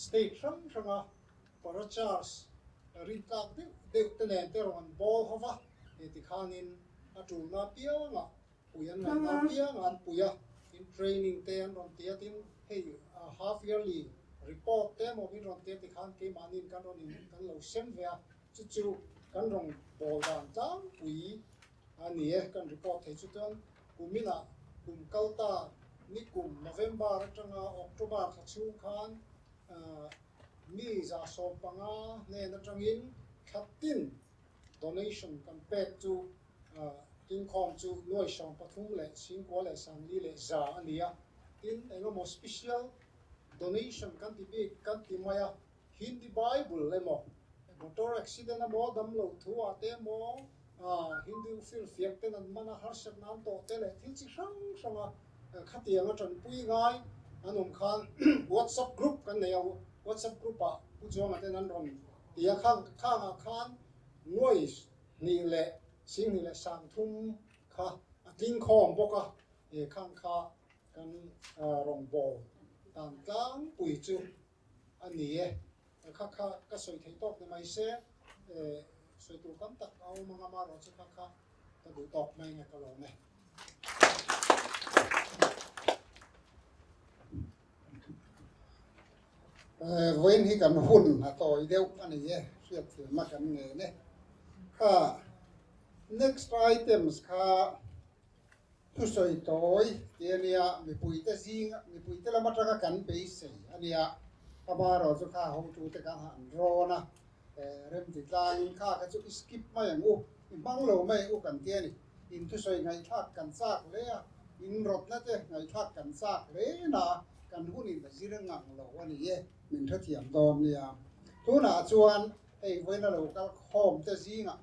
State hrang hranga Parachars rin tlak deuh deuh te nen te rawn an bawl ho va, he ti khanin a tulna apiangah pui an ngaihna apiangah an pui a, tin training te an rawn ti a, tin hei half yearly report te emaw min rawn ti a ti khan keimahniin kan rawn in kan lo sem ve a, chu chu kan rawn bawl dan tlangpui a ni e, kan report thei chu chuan kuminah kum kal ta ni kum November atanga October thla chhung khan mi 115 hnen atangin thla tin donation kan pek chu tingkhawm chu nuai 13 leh 9,000 leh 40 leh 100 a ni a, tin engemaw special donation kan ti bik kan ti mai a, Hindi Bible emaw. Motor accident emaw, damloh thu ah te emaw, Hindu firfiak ten an man a, harsatna an tawh te leh thil chi hrang hrang a khatiang a tanpui ngai an awm khan WhatsApp group kan nei a, WhatsApp group ah Pu Chuanga ten an rawn ti a, khang khangah khan nuai hnih leh singhnih leh sangthum kha a tling khawm bawk a, khang kha kan rawngbâwl dan tlangpui chu a ni e. Kha kha ka sawi thei tawk ni mai se, sawi tur tam tak a awm ang amaherawhchu kha kha ka duh tawk mai nge ka lawm e. Vawiin hi kan hun a tawi deuh a ni e, hriatthiamna kan nen e. Kha next items kha Thusawi tawi ti a nia, mipuite zing, mipuite lam atanga kan beisei a nia. Amaherawh chu kha hotute kan han rawn a, remti tlangin kha kha chu i skip mai ang u, i hmang lo mai ang u kan ti a ni. In thusawi ngaihthlak kan chak hle a, in rawtna te ngaihthlak kan chak hle na a, kan hunin a zir ngang lo a ni e, min hrethiam dawn nia. Tunah chuan hei vawiin a lo kal khawm te zingah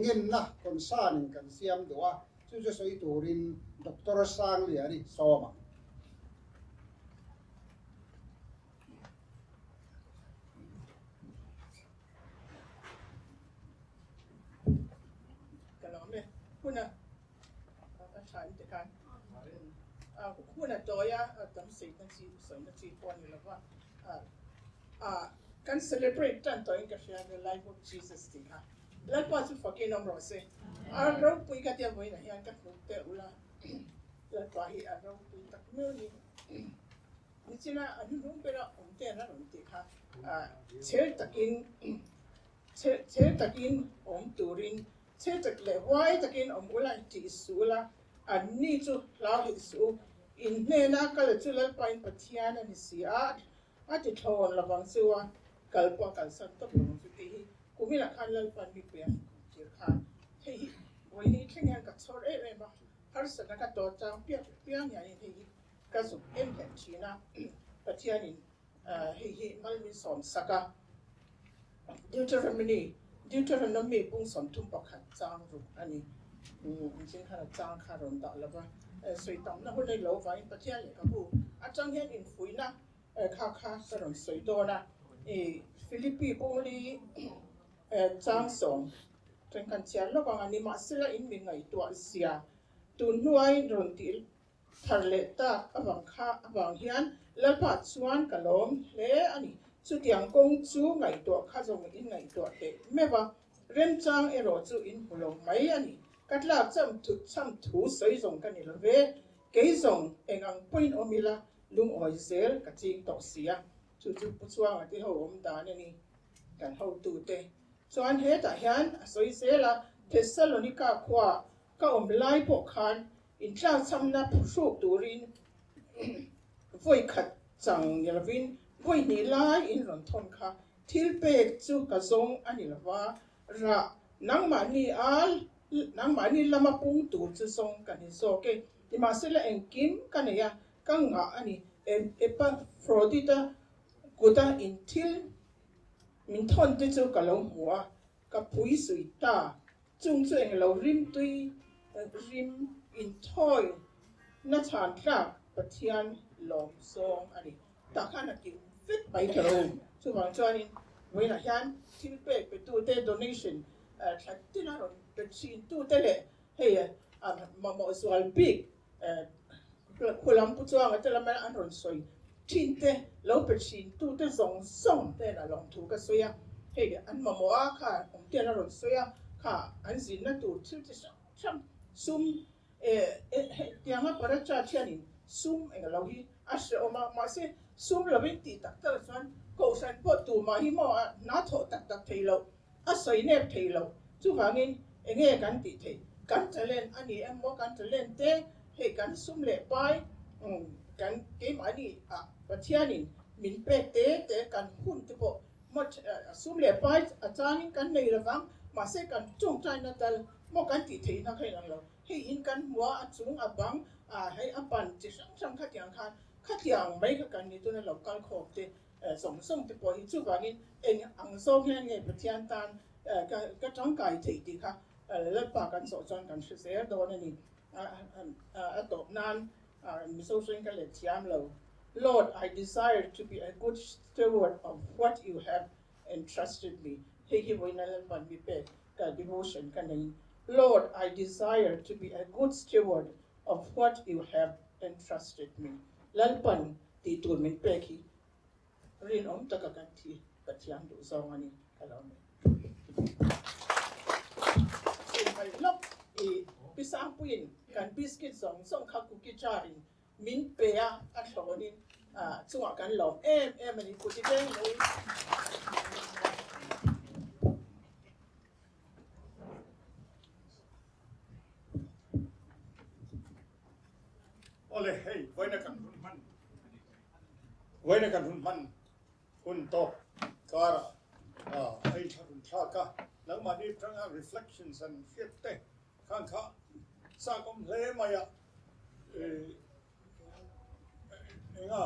Ngenna concern in kan siam duh a, chu chu sawi turin Doctor Sangliani sawm ang. Ka lawm e, huna a tha in tikhan huna tawia tam sawi na chi sawi na chi pawh a ni lova. Ah kan celebrate tan tawh in ka hria the life of Jesus tih kha Lalpa chu fakin awm rawh se a ropui ka tia vawiinah hian ka hnuk teh ula Lalpa hi a ropui tak miau ni nichina a hnuhnung bera awm te an a rawn tih kha ah chher takin chher takin awm turin chher tak leh huai takin awm ula tih suh ula an ni chu hlau hek suh u in hnena kal chu Lalpa in Pathian a ni si a A ti thlawn lovang chu a kal pawh a kalsan tawp lovang chu tih hi kuminah khan Lalpan mipui a han kum tir khan hei hi vawiin thleng hian ka chhawr em em a, harsatna ka tawt chang piak piang hianin hei hi ka zuk em leh thin a, Pathianin hei hi mal min sawm sak a. Deuteronomy Deuteronomy pung 31 chang ruk a ni. Engtin khan a chang kha rawn dah lova, sawi tamna hun a ni lo vangin Pathian lehkhabu atang hian infuihna Kha kha ka rawn sawi dawn a, i Philippi pawngli chang sawm then kan chhiar lawk ang a, nimahsela in mi ngaihtuah zia tun hnuaiin rawn tih thar leh tak avang kha avang hian Lalpa chuan ka lawm hle a ni. Chutiang kawng chu ngaihtuah kha zawng in ngaihtuah teh meuh a, remchang erawh chu in hmu lo mai a ni. Ka tlak cham cham thu sawi zawng ka ni lo ve, kei zawng eng ang pawhin awm ila Lungawi zel ka ching tawh si a, chu chu Pu Chuanga te ho awm dan a ni, kan hotute chuan hetah hian a sawi zel a, Thessalonika khua ka awm lai pawh khan intlakchhamna phuhruk turin vawi khat chang ni lovin vawi hnih lai in rawn thawn kha thil pek chu ka zawng a ni lova, rah nangmahni a nangmahni lama pung tur chu zawng ka ni zawk e, nimahsela engkim ka nei a, Ka ngah a ni. Epafrodita kuta in thil min thawn te chu ka lo hmu a, ka pui sui ta. Chung chu englo rim tui rim inthawi na chhan tlak Pathian lawm zawng a ni. Tah khan a kim vek mai ta ro. Chuvang chuanin vawiinah hian thil pek petute donation thla tina rawn pe thin tute leh hei mamawh zual bik Khulam pu chuanga te lama an rawn sawi thin te, lo pe thin tu te zawng zawng ten a lawm thu ka sawi a, hei an mamawh a kha awm ten a rawn sawi a, kha an zinna tur thil chi hrang hrang sum tianga paracha thianin sum eng lo hi a hrehawm a, mahse sum lovin tih tak tak chuan kohhran pawh tumah hi maw a hna thawh tak tak thei loh. A sawi nep thei lo. Chuvangin enge kan tih theih? Kan talent a ni em maw? Kan talent te hei kan sum leh pai kan keimahni ah Pathianin min pek te te kan hun te pawh maw sum leh pai a changin kan nei lovang mahse kan tawngtaina tal maw kan tih theihna kha inang lo. Hei in kan hmu a, a chung a bang a hei a pan chi hrang hrang khatiang khan khatiang mai kha kan ni tuna lo kal khawm te. Zawng zawng te pawh hi chuvangin eng ang zawng hian nge Pathian tan ka tangkai theih tih kha Lalpa kan zawh chuan kan hre zel dawn a ni. A tawp nan Mizo hring ka let thiam lo. Lord, I desire to be a good steward of what you have entrusted me. Hei hi vawiina Lalpa'n mi pek ka devotion ka nei. Lord, I desire to be a good steward of what you have entrusted me. Lalpa'n Tih tur min pek hi rinawm taka kan thi Pathian duh zawng a ni ka lo ni. Inhmaih lawk i Pi Sangpuiin kan biscuit zawng zawng kha cookie jar in min pe a, a thlawnin chungah kan lawm em em a ni kut i veng lo in. Awle hei vawiina kan hun hman vawiina kan hun hman hun tawp karah a inthlahrun thlak a, nangmahni atanga reflections an hriat te khan kha chak awm hle mai a, enga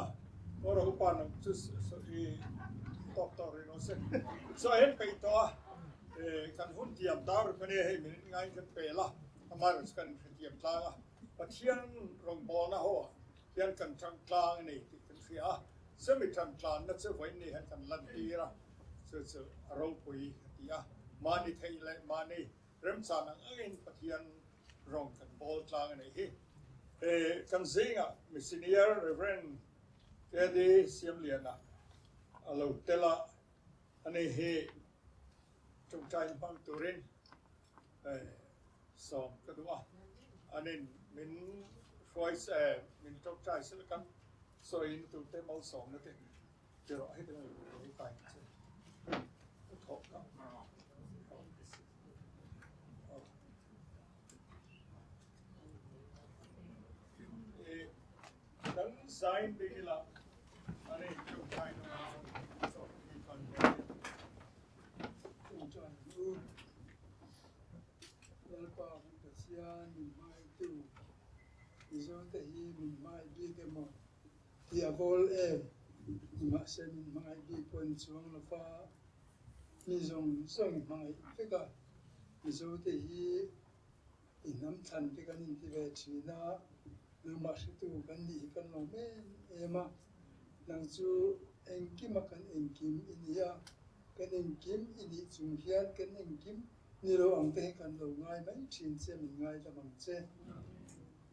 Kawra upa nang chu i tawk tawh rih lo se chu a en peih tawh a, kan hun tiam dar ruk ania hei min ngaiin kan pel a, amaherawhchu kan inhrethiam tlang a. Pathian rawngbawlna ho ah hian kan tang tlang a ni tih kan hria a, chumi tan tlanna chu vawiin ni hian kan lantir a, chu chu a ropui a ti a, mahni theih leh mahni remchan ang angin Pathian rawng kan bawl tlang a nih hi. He kan zingah mi senior Rev. KD Siamliana a lo tel a, ani hi tawngtai hmang turin Sawm ka duh a, anin min hruai se, min tawngtai se la kan sawiin tute malsawmna te ti rawh heti mai lo kai ang che ka thawh ka Kan zain bik ila anin tawngtai na malsawmna kan Tawngtai u. Lalpa kan Pathian min hmaitu Mizote hi min hmangaih bik emaw tih a vawl em? Nimahse min hmangaih bik pawh ni chuang lo va, mi zawng zawng i hmangaih vek a, Mizote hi i hnam thlan te kan inti ve thin a, nangmah hretu kan nih hi kan lawm em em a, nang chu engkima kan engkim i ni a, kan engkim i nih chung hian kan engkim Ni lo ang te hi kan lo ngai mai thin che, min ngai dam ang che.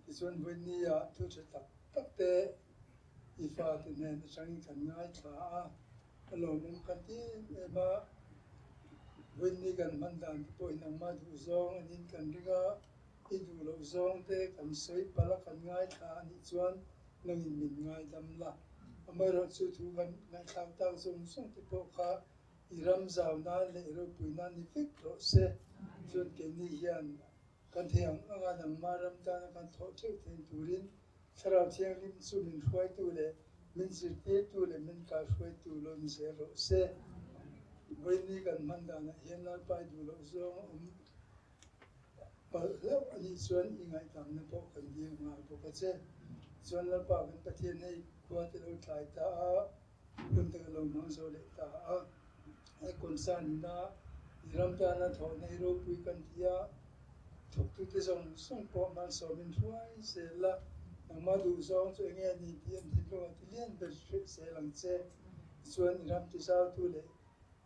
Tichuan Whitney ah thu tha tak tak te i fate hnen atangin kan ngaithla a, a lawmawm kan ti em em a. Whitney kan hman dan te pawhin angmah duh zawng anin kan ring a, i duh loh zawng te kan sawi palh a kan ngaithla a nih chuan nangin min ngai dam la. Amaherawhchu thu kan ngaihthlak tak zawng zawng te pawh kha I ram zau nan leh i ropui nan ni vek rawh se. Chuan keini hian kan thei ang anga nangmah ram tana kan thawh theuh theih turin Thlarau Thianghlim chu min hruaitu leh min zirtirtu leh min kaihruaitu lo ni zel rawh se. Vawiini kan hman danah hian Lalpai duh loh zawng a awm palh hlauh a nih chuan i ngaihdamna pawh kan dil nghal bawk a che. Chuan Lalpa kan Pathian hei khua te lo tlai ta a. Hun te ka lo hmang zo leh ta a, he concern ina i ram tana thawhna hi ropui kan ti a, thawktute zawng zawng pawh malsawmin hruai zel la, nangmah duh zawng chu enge a ni tih an thinlung a ti lian ber hreh zel ang che. Tichuan i ram tizautu leh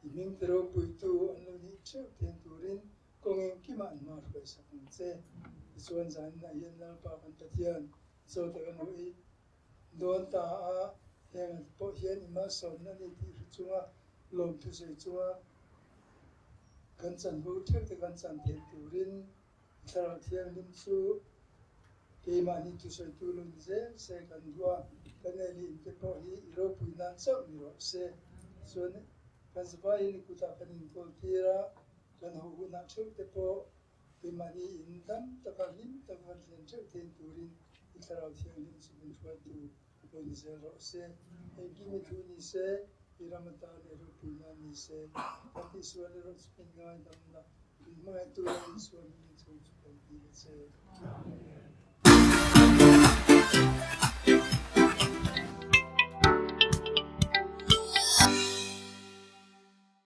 i hming ti ropuitu an lo nih theuh then turin kawng engkimah an hma hruai sak ang che. Tichuan zaninah hian Lalpa kan Pathian zawt a kan awh i, Dawn ta a, heng an pawh hian i malsawmna a ni tih hre chunga lawmthu sawi chunga kan chanvo theuh te kan chan theih turin Thlarau Thianghlim chu keimahni thusawitu lo ni zel se kan duh a, kan ei leh in te pawh hi i ropui nan chauh ni rawh se. Chuan kan zavai hian i kutah kan inkawl tir a, kan haw hunah theuh te pawh Keimahni in dam taka hlim taka kan thlen theuh thein turin i Thlarau Thianghlim chu min hruaitu lo ni zel rawh se. Engkim i thu ni se, i ram atan leh ropuina ni se, kan tihsual erawh chu min ngaidam la, min hmangaihtu leh Isua hmingin chung chu kan ti a che. Amen.